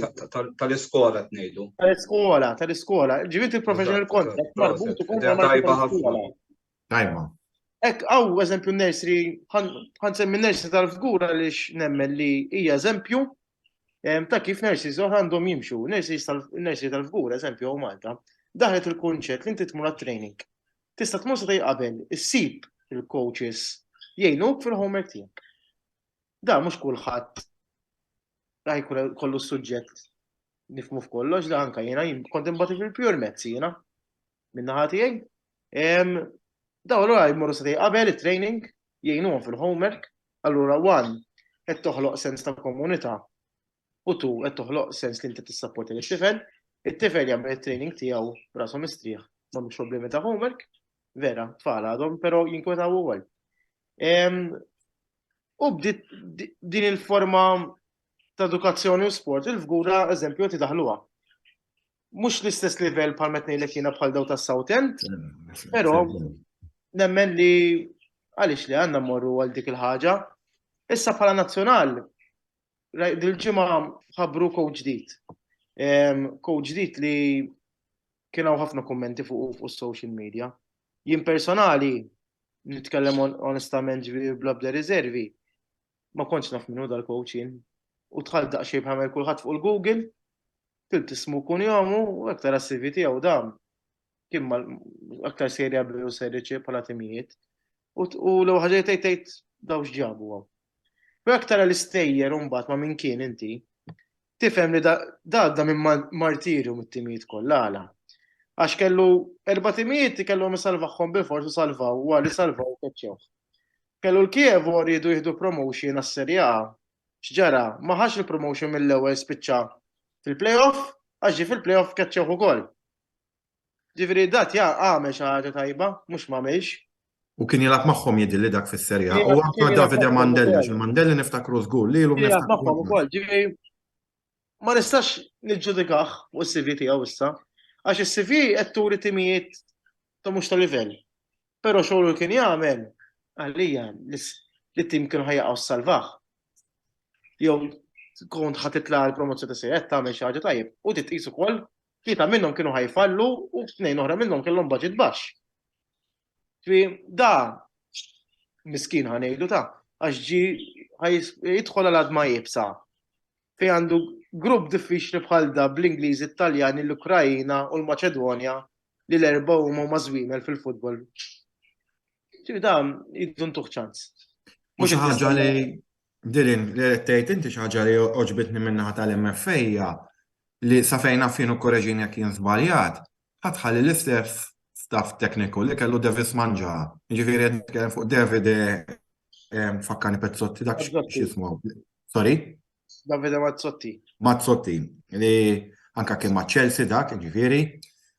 tal-iskola tnejdu. Tal-iskola, tal-iskola. Ġifieri il-professional contract marbut ukoll tajba ħafna. Tajba. Ek, għaw eżempju nursery, ħansemmi nursery tal-fgura għaliex nemmen li hija eżempju ta' kif nurseries oħra għandhom jimxu. Nursery tal-fgura, eżempju, għaw Malta, daħlet il-kunċett li inti tmur training Tista' tmur sa qabel issib il-coaches jgħinuk fil-homework tiegħek. Da mhux kulħadd raħ kollu suġġett nifmu f'kollox, da anka jiena kont imbati fil-pure maths jiena min-naħa tiegħi. Daw allura jmorru sa qabel it-training, jgħinuhom fil-homework, allura one qed toħloq sens ta' komunità u tu qed toħloq sens li inti tissapporti lit-tifel, it-tifel jagħmel it-training tiegħu b'rasu mistrieħ, m'għandux problemi ta' homework, vera, tfal għadhom, però jinkwetaw ukoll. U bdiet din il-forma ta' edukazzjoni u sport, il-fgura eżempju qed idaħluha. Mhux l-istess livell bħal meta ngħidlek jiena bħal daw tas-South End, però nemmen li għaliex li għandna mmorru għal dik il-ħaġa. Issa bħala nazzjonal, dil-ġimgħa ħabbru coach ġdid. Coach ġdid li kien hawn ħafna kummenti fuq fuq social media. Jien personali nitkellem onestament ġifieri bla bda riservi, ma kontx naf minnu dal-coach jien. U dħalt daqsxejn bħal kulħadd fuq il-Google, tilt ismu kun jomu u hekk tara s-CV tiegħu dam. Kien aktar Serie B u Serie C bħala timijiet. U l-ewwel ħaġa tgħid tgħid daw x'ġabu hawn. U jekk tara l-istejjer mbagħad ma' min kien inti, tifhem li da għadda minn martirju mit-timijiet kollha għala. Għax kellu erba' timijiet li kellhom isalvahom bilfors u salvaw u għal salvaw keċċewh. Kellu l-Kievo riedu jieħdu promotion għas-Serie A. X'ġara? Ma ħax il-promotion mill-ewwel spiċċa fil-playoff, għax ġie fil-playoff keċċewh ukoll. Ġifieri dat ja għamel xi ħaġa tajba, mhux m'għamilx. U kien jilgħab magħhom jidhirli dak fis-Serie A. U anke Davide Mandelli, għax il-Mandelli niftakru żgur lilu niftakru. Jilgħab magħhom ukoll, ġifieri ma nistax niġġudikah fuq is-CV tiegħu issa, għax is-CV qed turi timijiet ta' mhux ta' livell. Però xogħol kien jagħmel għalija li tim kienu ħajjaqgħu salvah. Jew kont ħa titla' l-promozzjoni ta' Serie tagħmel xi ħaġa tajjeb u titqis ukoll Tlieta minnhom kienu ħa jfallu u tnejn oħra minnhom kellhom budget baxx. Fi da miskin ħa ngħidu ta' għax ġi jidħol għal għadma iebsa fejn għandu grupp diffiċli bħal da bl-Ingliżi, it-Taljani, l-Ukrajina u l-Maċedonja li l-erba' huma huma żwiemel fil-futbol. Ġifieri da jiddu ntuh ċans. Mhux ħaġa li Dilin li qed tgħid inti xi ħaġa li għoġbitni min-naħa tal-MFA hija li sa fejn naf jien u kkoreġini jekk jien żbaljat, ħa tħalli l-istess staff tekniku li kellu Devis Mangia. Jiġifieri qed nitkellem fuq Davide fakkarni Pezzotti dak x'jismu. Sorry? Davide Mazzotti. Mazzotti li anka kien ma' Chelsea dak, jiġifieri,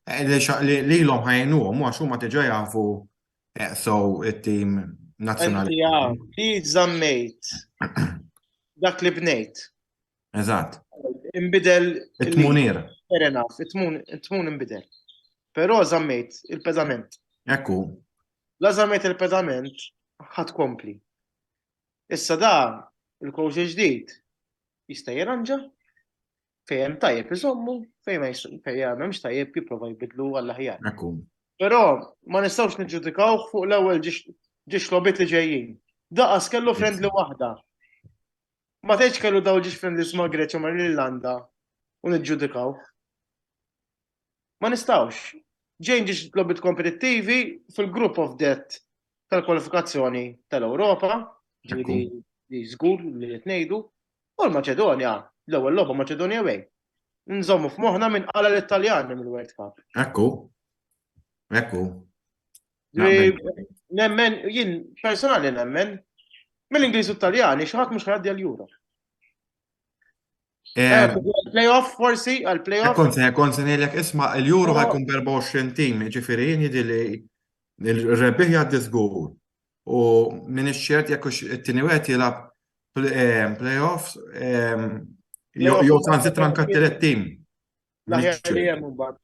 eh, li lilhom ħajnuhom għax huma diġà jafu eh, so it-tim nazzjonali. Li żammejt dak li bnejt. Eżatt. Imbidel. It-tmunir. Fair enough, it-tmun imbidel. Però żammejt il-pedament. Ekku. La żammejt il-pedament, ħadd kompli. Issa da, il-coach ġdid, jista' jirranġa. Fejn hemm tajjeb iżommu, fejn ma fejn m'hemmx tajjeb jipprova jbidlu għall-aħjar. Ekku. Però ma nistgħux niġġudikawh fuq l-ewwel ġiex logħbiet li ġejjin. Daqas kellu friendly waħda. Ma tgħidx kellu daw ġiex friendlies ma' Greċja ma' l-Irlanda u niġġudikaw. Ma nistgħux. Ġejn ġiex logħbiet kompetittivi fil-group of death tal-kwalifikazzjoni tal-Ewropa, ġifieri li żgur li qed ngħidu, u l-Maċedonja, l-ewwel logħba Maċedonja away. Nżommu f'moħħna minn qala l-Italjani mill-World Cup. Ekku. Ekku. Nemmen, jien personali nemmen, mill-Ingliż u Taljani xi ħadd mhux ħaddi għall-Euro. Eh, eh, playoff forsi għal playoff. Kont se kont se ngħidlek isma' l-Euro ħajkun b'24 tim, ġifieri jien jidhi li l-rebbieħ jgħaddi żgur. U min ċert jekk it-tieni wieħed jilgħab eh, playoffs jew sansitra anke t-tielet tim. L-aħjar li hemm imbagħad.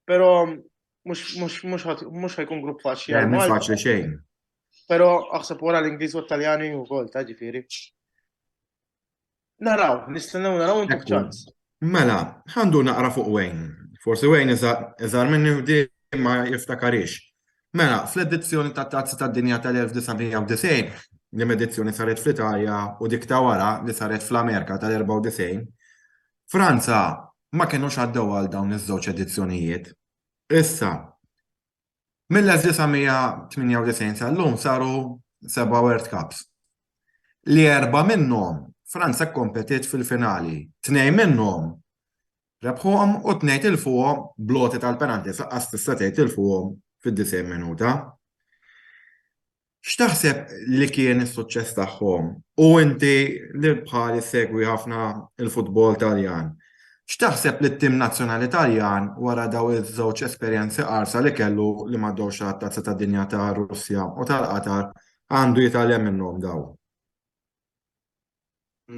Però mhux ħajkun grupp faċli. Mhux faċli xejn. Però aħseb wara l-Ingliż u t-Taljani wkoll ta' ġifieri. Naraw, nistennew naraw intuk ċans. Mela, ħandu naqra fuq Wayne. Forsi Wayne iżgħar minni u di ma jiftakarix. Mela, fl-edizzjoni ta' Tazza tad-Dinja tal-1990, li edizzjoni saret fl-Italja u dik ta' wara li saret fl-Amerika tal-94, Franza ma kinux għaddew għal dawn iż-żewġ edizzjonijiet. Issa, mill-1998 sal-lum saru seba' World Cups. Li erba' minnhom Franza kkompetiet fil-finali, tnejn minnhom rebħuhom u tnejn tilfuhom bl-għoti tal-penalties, lanqas tista' tgħid tilfuhom fid-90 minuta. X'taħseb li kien is-suċċess tagħhom? U inti li bħali ssegwi ħafna l-futbol Taljan, x'taħseb li t-tim nazzjonali Taljan wara daw iż-żewġ esperjenzi qarsa li kellu li m'għaddewx għat-Tazza tad-Dinja tar-Russja u tal-Qatar għandu jitgħallem minnhom daw?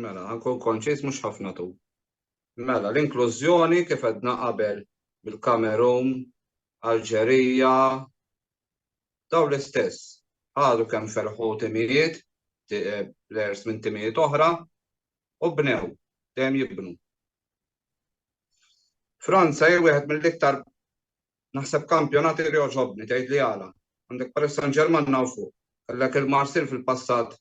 Mela, ħa nkun konċiż mhux ħafna tu. Mela, l-inklużjoni kif għedna qabel bil-Kamerun, Alġerija, Dawn l-istess ħadu kemm felħu timijiet, plejers minn timijiet oħra u bnew, dejjem jibnu. Franza hi wieħed mill-iktar naħseb kampjonati li jogħġobni, tgħidli għala. Għandek Paris Saint-Germain hawn fuq. Kellek il-Marsil fil-passat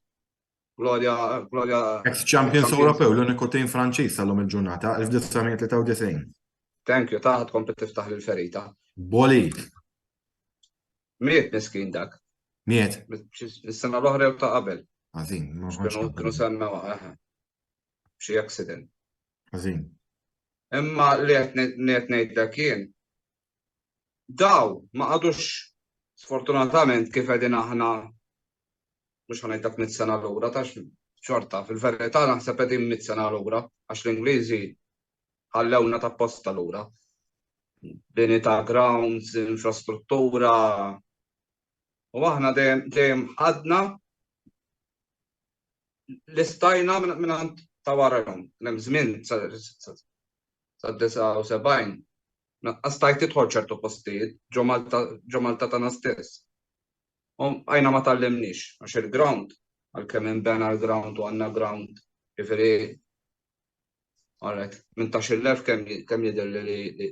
Gloria, Gloria. Ex-Champions Ewropew, l-uniku tim Franċiż sal-lum il-ġurnata, 1993. Thank you, taħt kompli tiftaħ l-ferita. Boli. Miet miskin dak. Miet. Is-sena l-oħra jew ta' qabel. Għazin, ma Kienu semmew eh, xi accident. Għazin. Imma li qed ngħidlek jien, daw ma qagħdux sfortunatament kif qegħdin aħna mhux ħa ngħidlek mit sena lura tax xorta fil-verità naħseb qegħdin mit sena lura għax l-Ingliżi ħallewna ta' posta lura. Bini ta' grounds, infrastruttura. U aħna dejjem ħadna li stajna minn ta' warahom. Hemm żmien sa' 79 Lanqas stajt tidħol ċertu postijiet ġo Malta ġo Malta tagħna stess. U bqajna ma tgħallimniex għax il-ground għalkemm inbena l-ground u għandna ground ġifieri Alright, minn ta' xillef kemm kemm jidhirli li li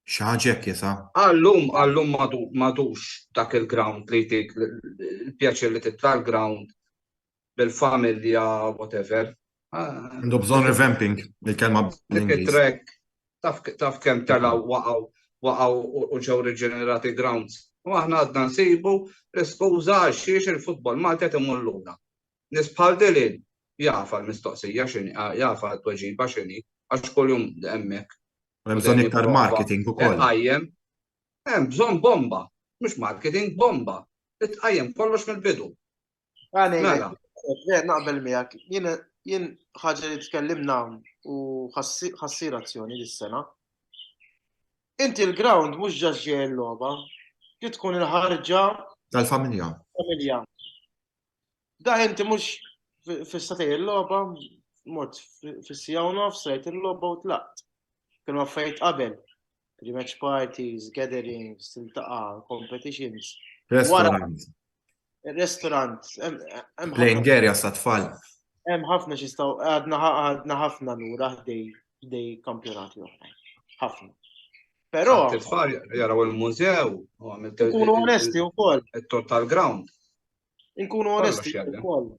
Xi ħaġa hekk jisa. Għallum għallum m'għadux dak il-ground li jtik il-pjaċir li titla' l-ground bil-familja whatever. Għandu bżonn revamping, il-kelma bl-Ingliż. Track, taf kemm telgħu waqgħu waqgħu u ġew riġenerati grounds. U aħna għadna nsibu l-iskuża għal xiex il-futbol Malti qed imur lura. Nies bħal Dylan jaf għall-mistoqsija x'inhi, jaf għat-tweġiba x'inhi, għax kuljum hemmhekk. Hemm bżonn iktar marketing ukoll. Iqajjem. Hemm bżonn bomba, mhux marketing, bomba. Li tqajjem kollox mill-bidu. Mela. Naqbel miegħek. Jien jien ħaġa li tkellimna u ħassir azzjoni dis-sena. Inti l-ground mhux ġast ġej il-logħba, trid tkun il-ħarġa tal-familja. Familja. Da inti mhux fis-satej il-logħba, mort fis-sija u nofs, rajt il-logħba u tlaqt. Kienu affarijiet qabel. Pre-match parties, gatherings, tiltaqa', competitions. Restaurant. Restaurant. Playing area sa tfal. Hemm ħafna x'jistgħu għadna għadna ħafna lura ħdej. ħdej kampjonati oħrajn. Ħafna. Però. Tfal jaraw il-mużew u għamilt. Nkunu onesti wkoll. Il-tor tal-ground. Nkunu onesti wkoll.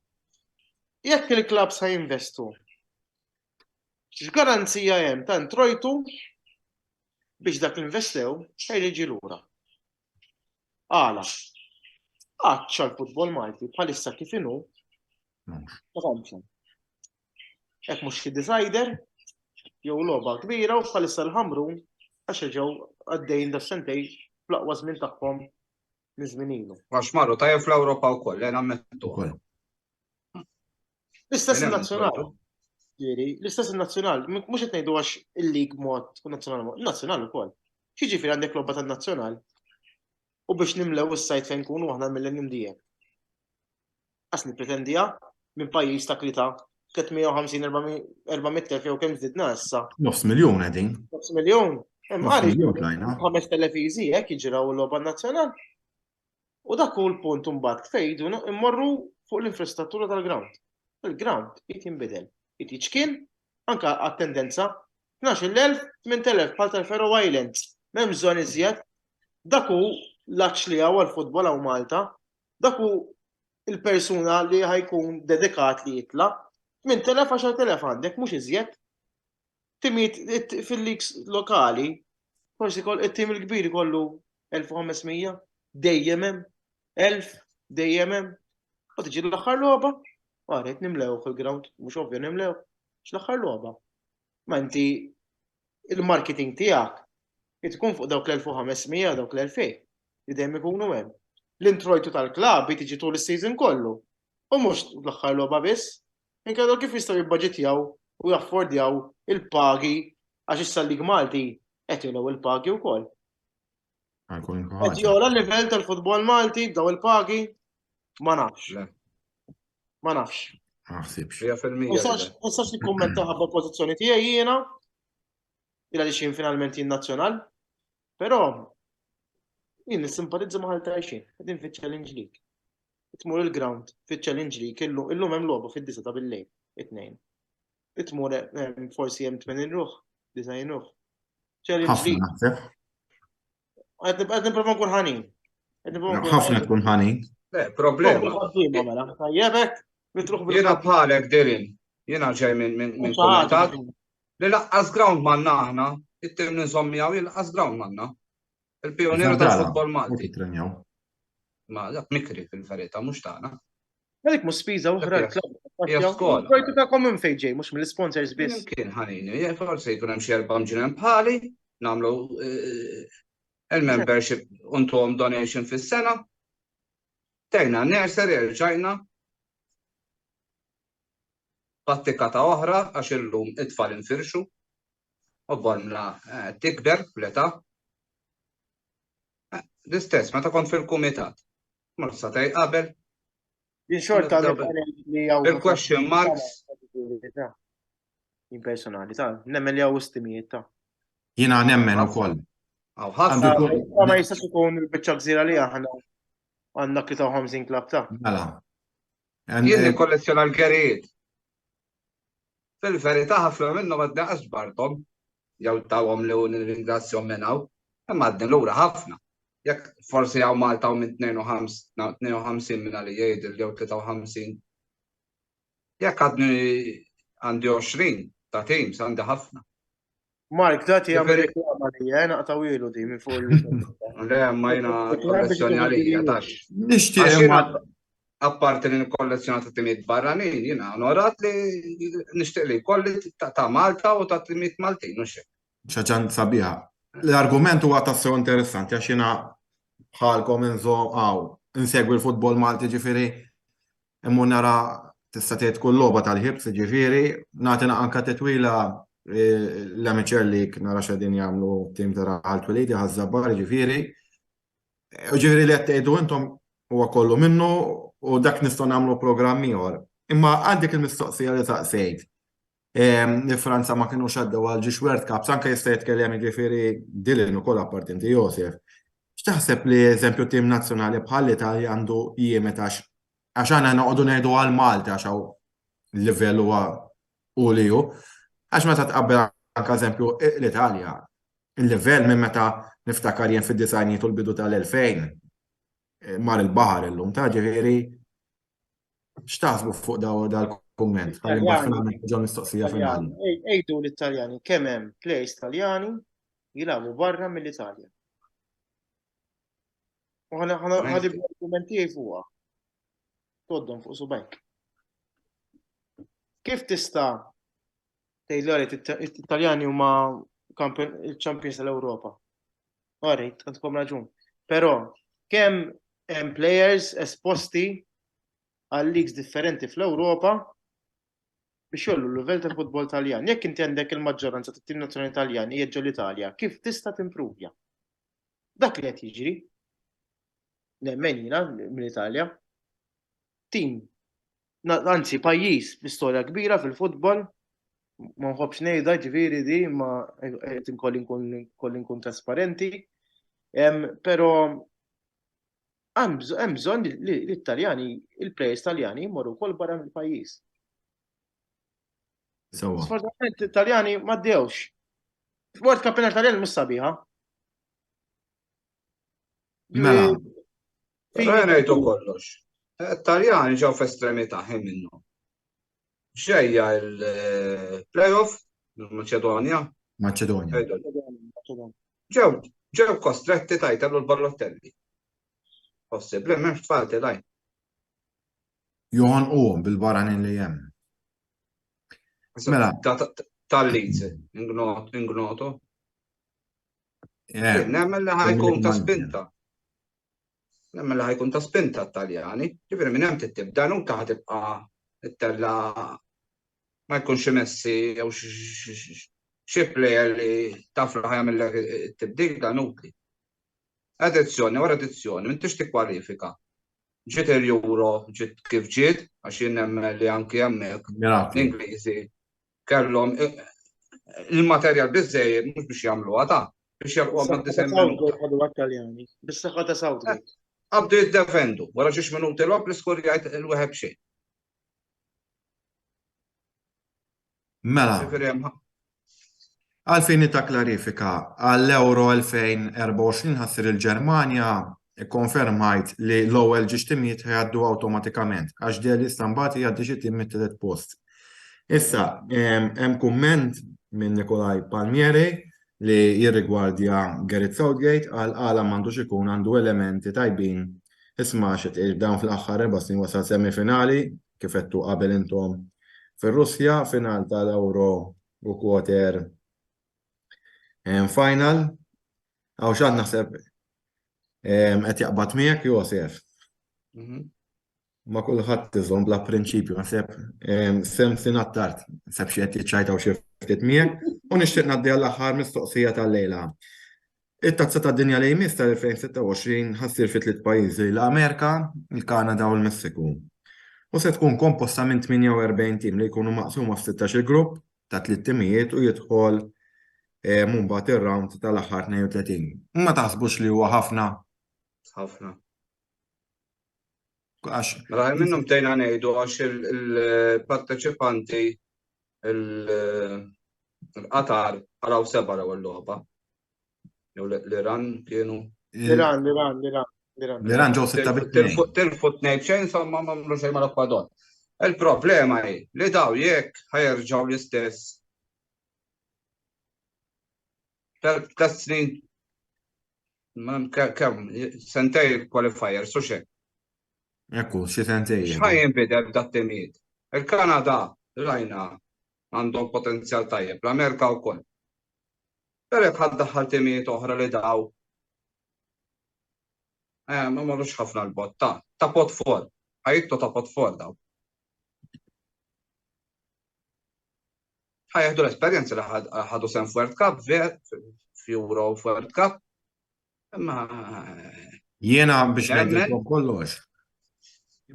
Jekk il-klabs ħa jinvestu, x'garanzija hemm ta' introjtu biex dak li investew ħa jiġi lura? Għala? Għatx għall-futbol Malti bħalissa kif inhu ma tantx hemm. Hekk mhux xi decider jew logħba kbira u bħalissa l-Ħamrun għax ġew għaddejjin da sentej fl-aqwa żmien tagħhom minn żmien ilu. Għax marru tajjeb fl-Ewropa wkoll, le nammettu. L-istess nazzjonal. Ġifieri, l-istess nazzjonal, mhux qed ngħidu għax il-lig mod u nazzjonal mod, nazzjonal ukoll. Xiġifieri għandek logħba tan-nazzjonal u biex nimlew is-sajt fejn nkunu aħna mill-Millennium DM. Qas nippretendiha minn pajjiż ta' klita 350 400 jew kemm żdidna issa. Nofs miljun qegħdin. Nofs miljun. Hemm għaliex 5000 easy hekk jiġraw il-logħba nazzjonal. U dak hu l-punt imbagħad fejn jridu immorru fuq l-infrastruttura tal-ground. Il-ground irid jinbidel, irid jiċkien anke għat-tendenza 12,000, 8,000 bħal tal-Faroe Islands. M'hemm bżonn iżjed. Dak hu l-għatx li hawn għall-futbol hawn Malta. Dak hu il-persuna li ħajkun dedikat li jitla'. 8,000, 10,000 għandek, mhux iżjed. Timijiet fil-leagues lokali, forsi it-tim il-kbir ikollu 1500, dejjem hemm, 1000, dejjem hemm. U tiġi l-aħħar logħba, għaret nimlew fil-ground, mhux ovvja nimlew, l-aħħar logħba. Ma inti il-marketing tiegħek tkun fuq dawk l-1500, dawk l-2000, li dejjem ikunu hemm. L-introjtu tal-klabb tiġi tul is-season kollu. U mhux l-aħħar logħba biss. Inkella kif jistgħu jibbaġitjaw u jaffordjaw il-pagi għax issa l-Lig Malti qed jogħlew il-pagi wkoll. Qed jogħla l-livell tal-futbol Malti b'daw il-pagi? Ma nafx. Ma nafx. Ma naħsibx. Ma nistax nikkummenta ħabba pożizzjoni tiegħi jiena il għaliex jien finalment jien nazzjonal. Però jien nissimpatizza ma' Ħal Tarxien, qegħdin fiċ-Challenge League. Tmur il-ground fiċ-Challenge League illum illum hemm logħba fid-disa ta' bil-lejl, it-tnejn. Tmur forsi hemm 80 ruħ, 90 ruħ. Challenge League. Qed nipprova nkun ħanin. Ħafna tkun ħanin. Le, problema. Mela, tajjeb hekk, Jiena bħalek Dylan, jiena ġej minn komitat li laqqas ground manna aħna, it-tim li nżomm miegħu jien laqqas ground manna. Il-pioniera tal-futbol Malti. Ma dak mikri fil-verità mhux tagħna. Għalik mhux spiża oħra l-klabb. Hija skola. Projtu ta' minn fejn ġej, mhux mill-sponsors biss. Kien ħanini, forsi jkun hemm xi erba' mġinen bħali, nagħmlu eh, il-membership untuhom donation fis-sena. Tejna nursery rġajna pattikata oħra għax illum it-tfal infirxu u bormla eh, tikber fl-età. Eh, l-istess, meta kont fil-kumitat. Mur satej qabel. Din xorta li għaw. Il-question marks. Jien personali, ta' nemmen li għaw istimijiet ta' Jina nemmen u koll. Għaw ħafna. Ma jistax ikun il-bicċa gżira li aħna għandna 53 klab ta' Mela. Jien nikkollezzjona l-gerijiet. Fil-verità ħafna minnhom għadni qas ġbarthom jew tawhom li nirringrazzjahom minn hawn, imma għadni lura ħafna. Jekk forsi hawn Malta hawn minn 52 minn għalija jidhirli jew 53. Jekk għadni għandi 20 ta' teams għandi ħafna. Mark, da ti għamil reklama li eh, naqtaw ilu di minn fuq il- Le, ma jina kollezzjoni għalija, tax. Nixtieq ma. Apparti li kollezzjoni ta' timiet barranin, jina onorat li nixtieq li kolli ta' Malta u ta' timiet Maltin, u xek. ċaġan sabiħa. L-argument huwa tassew interessanti għax jiena bħalkom inżom għaw insegwi l-futbol Malti ġifieri Immur nara tista' tgħid kull logħba tal-ħibs, ġifieri, nagħti anka titwila eh, l-Amateur League nara x'qegħdin jagħmlu tim ta' raħal twilidi ħaż-żabbar, ġifieri. U ġifieri li qed tgħidu intom huwa kollu minnu u dak nistgħu nagħmlu programm ieħor. Imma għandek il-mistoqsija li saqsejt. Ehm, li Franza ma kinux għaddew għal ġiex World Cups, anke jista' jitkellem jiġifieri Dylan ukoll apparti inti Josef. X'taħseb li eżempju tim nazzjonali bħal l-Italja għandu jiemet għax għax aħna noqogħdu ngħidu għal Malta għax hawn livell huwa u li hu. Għax meta tqabbel anke eżempju l-Italja, il-livell minn meta niftakar jien fid-disgħinijiet u l-bidu tal-2000 eh, mar il-baħar illum ta' ġifieri x'taħsbu fuq daw dal-kumment? Ħalli mbagħad finalment ġo mistoqsija finali. Ejdu l-Italjani kemm hemm players Taljani jilagħbu barra mill-Italja. U ħana ħana argumenti fuqha. Toddhom fuq subajk. Kif tista' tgħid li it-Taljani huma il-champions tal-Ewropa? Alright, għandkom raġun. Però kemm hemm players esposti għal leagues differenti fl-Ewropa biex jollu l-livell tal-futbol Taljan. Jekk inti għandek il-maġġoranza tat-tim nazzjonali Taljan qiegħed ġol-Italja, kif tista' timpruvja? Dak li qed jiġri. Nemmen jiena mill-Italja. Tim, anzi pajjiż bi storja kbira fil-futbol, ma nħobbx ngħidha ġifieri di, ma qed inkolli nkun kolli nkun trasparenti. Però hemm bżonn li l-Italjani, il-players Taljani jmorru wkoll barra mill-pajjiż. Sfortunatament l-Italjani ma ddewx. World Cup Taljan mhux sabiħa. Mela. Però ngħidu kollox. Taljani ġew f'estremità ħin minnhom. Ġejja il-playoff il-Maċedonja. Maċedonja. Ġew ġew kostretti tajtellu l-Ballottelli. Possibbli m'hemmx tfal tilgħin. Joħonquhom bil-barranin li hemm. Mela. Tal-Leeds, ingnoto. Eh, Nemmen li ħajkun ta' spinta. Nemmen li ħajkun ta' spinta t-Taljani. Ġifieri minn hemm tibda nu ta' tibqa' it-tella ma jkunx Messi jew xi player li taf li ħajamillek it-tibdil dan utli. Edizzjoni wara edizzjoni, m'intix tikkwalifika. Ġiet il-Euro, ġiet kif ġiet, għax jien nemmen li anki hemmhekk l-Ingliżi kellhom il-materjal biżejjed mhux biex jagħmluha ta' biex jalquha ma' 90 minuta. Bis-saħħa ta' Southgate. Eh, qabdu jiddefendu, wara ġiex minuti logħob l-iskurjajt il-wieħed b'xejn. Mela. Għal fini ta' klarifika, għall-Euro 2024 ħa ssir il-Ġermanja, ikkonfermajt li l-ewwel ġiex timijiet ħa jgħaddu awtomatikament, għax deher li issa mbagħad jgħaddi xi tim mit-tielet post. Issa, hemm kumment minn Nikolaj Palmieri li jirrigwardja Gareth Southgate għal għala m'għandux ikun għandu elementi tajbin isma' xi tgħid dawn fl-aħħar erba' snin wasal semifinali kif għedtu qabel intom fir-Russja, final tal-Euro u quarter final. Għaw xan naħseb qed jaqbad miegħek Josef. Mhm. Ma kulħadd iżomm bla prinċipju naħseb sem sin attard, naħseb xi qed jiċċajtaw xi ftit miegħek u nixtieq ngħaddi għall-aħħar mistoqsija tal-lejla. It-Tazza tad-Dinja li jmiss tal-2026 ħa ssir fi tliet pajjiżi, l-Amerika, il-Kanada u l-Messiku. U se tkun komposta minn 48 tim li jkunu maqsuma f'sittax-il grupp ta' tliet timijiet u jidħol mbagħad ir-round tal-aħħar 32. Ma taħsbux li huwa ħafna? Ħafna. Għax. Mela minnhom bdejna ngħidu għax il-parteċipanti il-Qatar għalaw seba l-ewwel logħba. Jew l-Iran kienu. L-Iran, l-Iran, l-Iran. L-Iran ġew sitta bit Tilfu tnejn b'xejn insomma ma għamlu xejn mal-Ekwador. Il-problema hi li daw jekk ħajerġgħu l-istess tlet snin kemm sentej qualifiers u xejn. Ekku, xi sentej. X'ħa jinbidel dat-timijiet? Il-Kanada rajna għandhom potenzjal tajjeb, l-Amerika wkoll. Però jekk ħadd daħħal timijiet oħra li daw eh, ma marrux ħafna l-bot ta' ta' pot for, ħajittu ta' pot for daw. Ħajjeħdu l-esperjenza li ħadu sem f'World Cup, ver, f'Euro f'World Cup. Imma Jiena biex ngħidilkom kollox,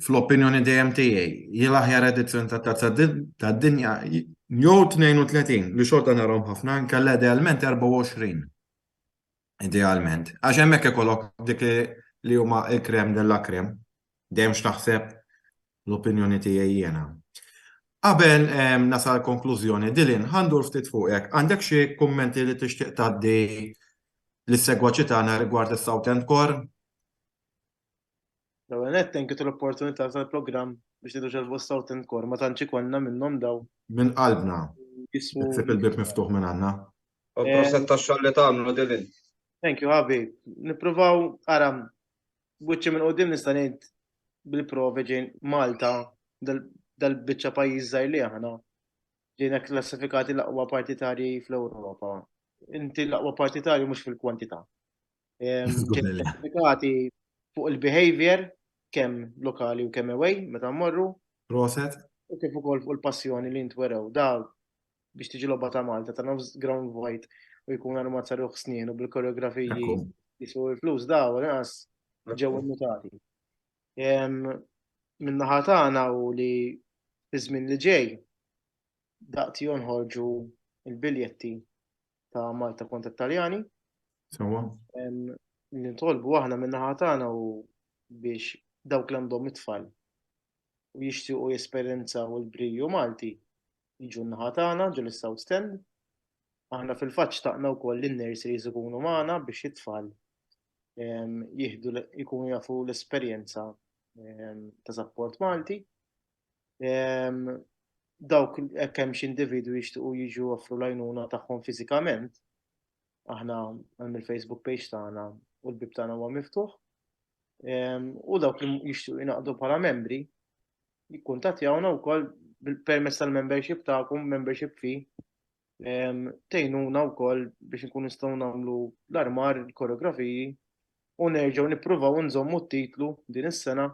fl-opinjoni dejjem tiegħi, jien l-aħjar edizzjoni ta' Tazza tad-Dinja jew 32 li xorta narahom ħafna inkella idealment 24. Idealment. Għax hemmhekk ikollok dik li huma il-krem della krem. Dejjem x'taħseb l-opinjoni tiegħi jiena. Qabel nasal konklużjoni, Dylan, ħa ndur ftit fuqek. Għandek xi kummenti li tixtieq tgħaddi lis-segwaċi tagħna rigward is-South End Core? L-ewwel nett thank you tal-opportunità tal-programm biex ngħidu ġalbu s-South End Core, ma tantx ikollna minnhom daw. Minn qalbna. Issib il-bieb miftuħ minn għandna. U proset tax-xogħol li tagħmlu, Dylan. Thank you, ħabib. Nippruvaw, ara, B'wiċċi minn quddiem nista' ngħid bil-provi ġejn Malta dal-biċċa pajjiż żgħir li aħna ġejna klassifikati l-aqwa partitarji fl-Ewropa. Inti l-aqwa partitarju mhux fil-kwantità. Ġejna klassifikati fuq il-behavior kemm lokali u kemm away meta mmorru. Proset. U kif ukoll fuq il-passjoni li ntwerew. Da biex tiġi logħba ta' Malta ta' nofs ground vojt u jkun armat sa ruħ snin u bil-koreografiji jiswu il-flus daw inqas ġew innutati. Min-naħa tagħna u li fi żmien li ġej daqt jonħorġu il-biljetti ta' Malta kontra Taljani. Sewa. Nitolbu aħna min-naħa tagħna u biex dawk li għandhom it-tfal u jixtiequ jesperjenzaw il-briju Malti jiġu n-naħa tagħna ġol is-South Stand. Aħna fil-fatt xtaqna wkoll li n-nurseries ikunu magħna biex it-tfal jieħdu jkunu jafu l-esperjenza ta' sapport Malti. Dawk hekk hemm xi individwi jixtiequ jiġu offru l-għajnuna tagħhom fiżikament, aħna hemm il-Facebook page tagħna u l-bib tagħna huwa miftuħ. U dawk li jixtiequ jingħaqdu bħala membri, jikkuntattjawna wkoll permezz tal-membership tagħkom, membership fee, tgħinuna wkoll biex nkunu nistgħu nagħmlu l-armar, il-koreografiji u nerġgħu nippruvaw nżommu t-titlu din is-sena.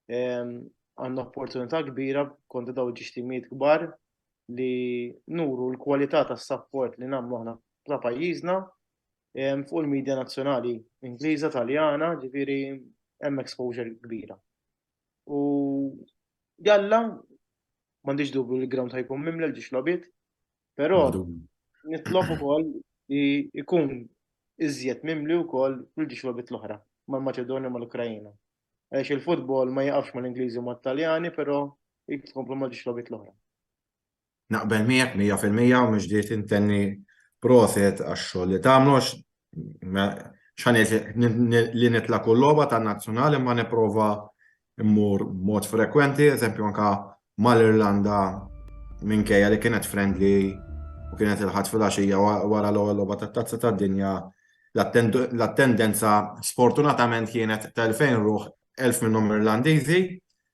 Għandna opportunità kbira kontra dawn il-ġiex kbar li nuru l-kwalità tas-sapport li nagħmlu aħna ta' pajjiżna fuq il-medja nazzjonali Ingliża, Taljana, ġifieri hemm exposure kbira. U jalla, m'għandix dubju li l-ground ħajkun mimli l-ġiex logħbiet, però nitlob ukoll li jkun iżjed mimli wkoll fil-ġiex logħbiet l-oħra mal-Maċedonja mal-Ukrajina. Għaliex il-futbol ma jaqafx mal-Ingliżi u mat-Taljani, però jkomplu mal-ġiex logħbiet l-oħra. Naqbel miegħek 100% u mill-ġdid intenni proset għax-xogħol li tagħmlu għax x'ħa ngħid li nitla' kull logħba tan-nazzjonali imma nipprova mmur b'mod frekwenti, eżempju anka mal-Irlanda minkejja li kienet friendly u kienet il-Ħadd filgħaxija wara l-ewwel logħba tat-Tazza tad-Dinja l-attendenza sfortunatament kienet ta' 2000 ruħ, 1000 minnhom Irlandiżi,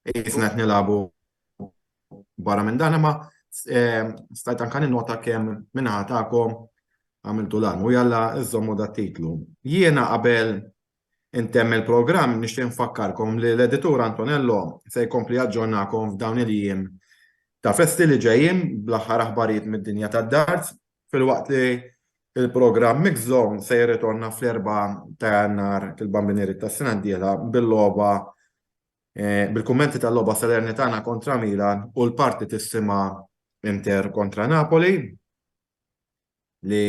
qisna qed nilagħbu Barra minn dan imma stajt anka ninnota kemm minnaħa tagħkom għamiltu l-almu. Jalla iżommu dat titlu. Jiena qabel intemm il-programm nixtieq nfakkarkom li l-editur Antonello se jkompli jaġġornakom f'dawn il-jiem ta' festi li ġejjin bl-aħħar aħbarijiet mid-dinja tad-darts filwaqt li il-programm Mix Zone se jirritorna fl-4 ta' Jannar fil-Bambineri tas-sena d-dieħla bil-logħba bil-kummenti tal-logħba Salernitana kontra Milan u l-partitissima Inter kontra Napoli li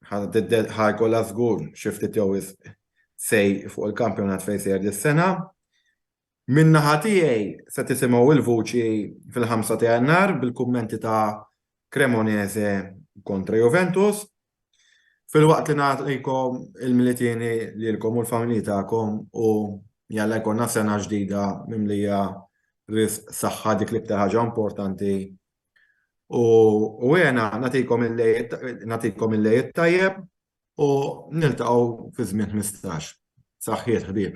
ħa jkollha żgur xi ftit jew wisq sej fuq il-kampjonat fejn sejjer dis-sena. Min-naħa tiegħi se tisimgħu il-vuċi fil-5 ta' Jannar bil-kummenti ta' Cremonese kontra Juventus. Filwaqt li nagħtikom il-Milied lilkom u l-familji tagħkom u jalla jkollna sena ġdida mimlija risq, saħħa dik l-iktar ħaġa importanti. U u jena nagħtikom nagħtikom il-lejl tajjeb u niltaqgħu fi żmien 15. Saħħiet ħbieb.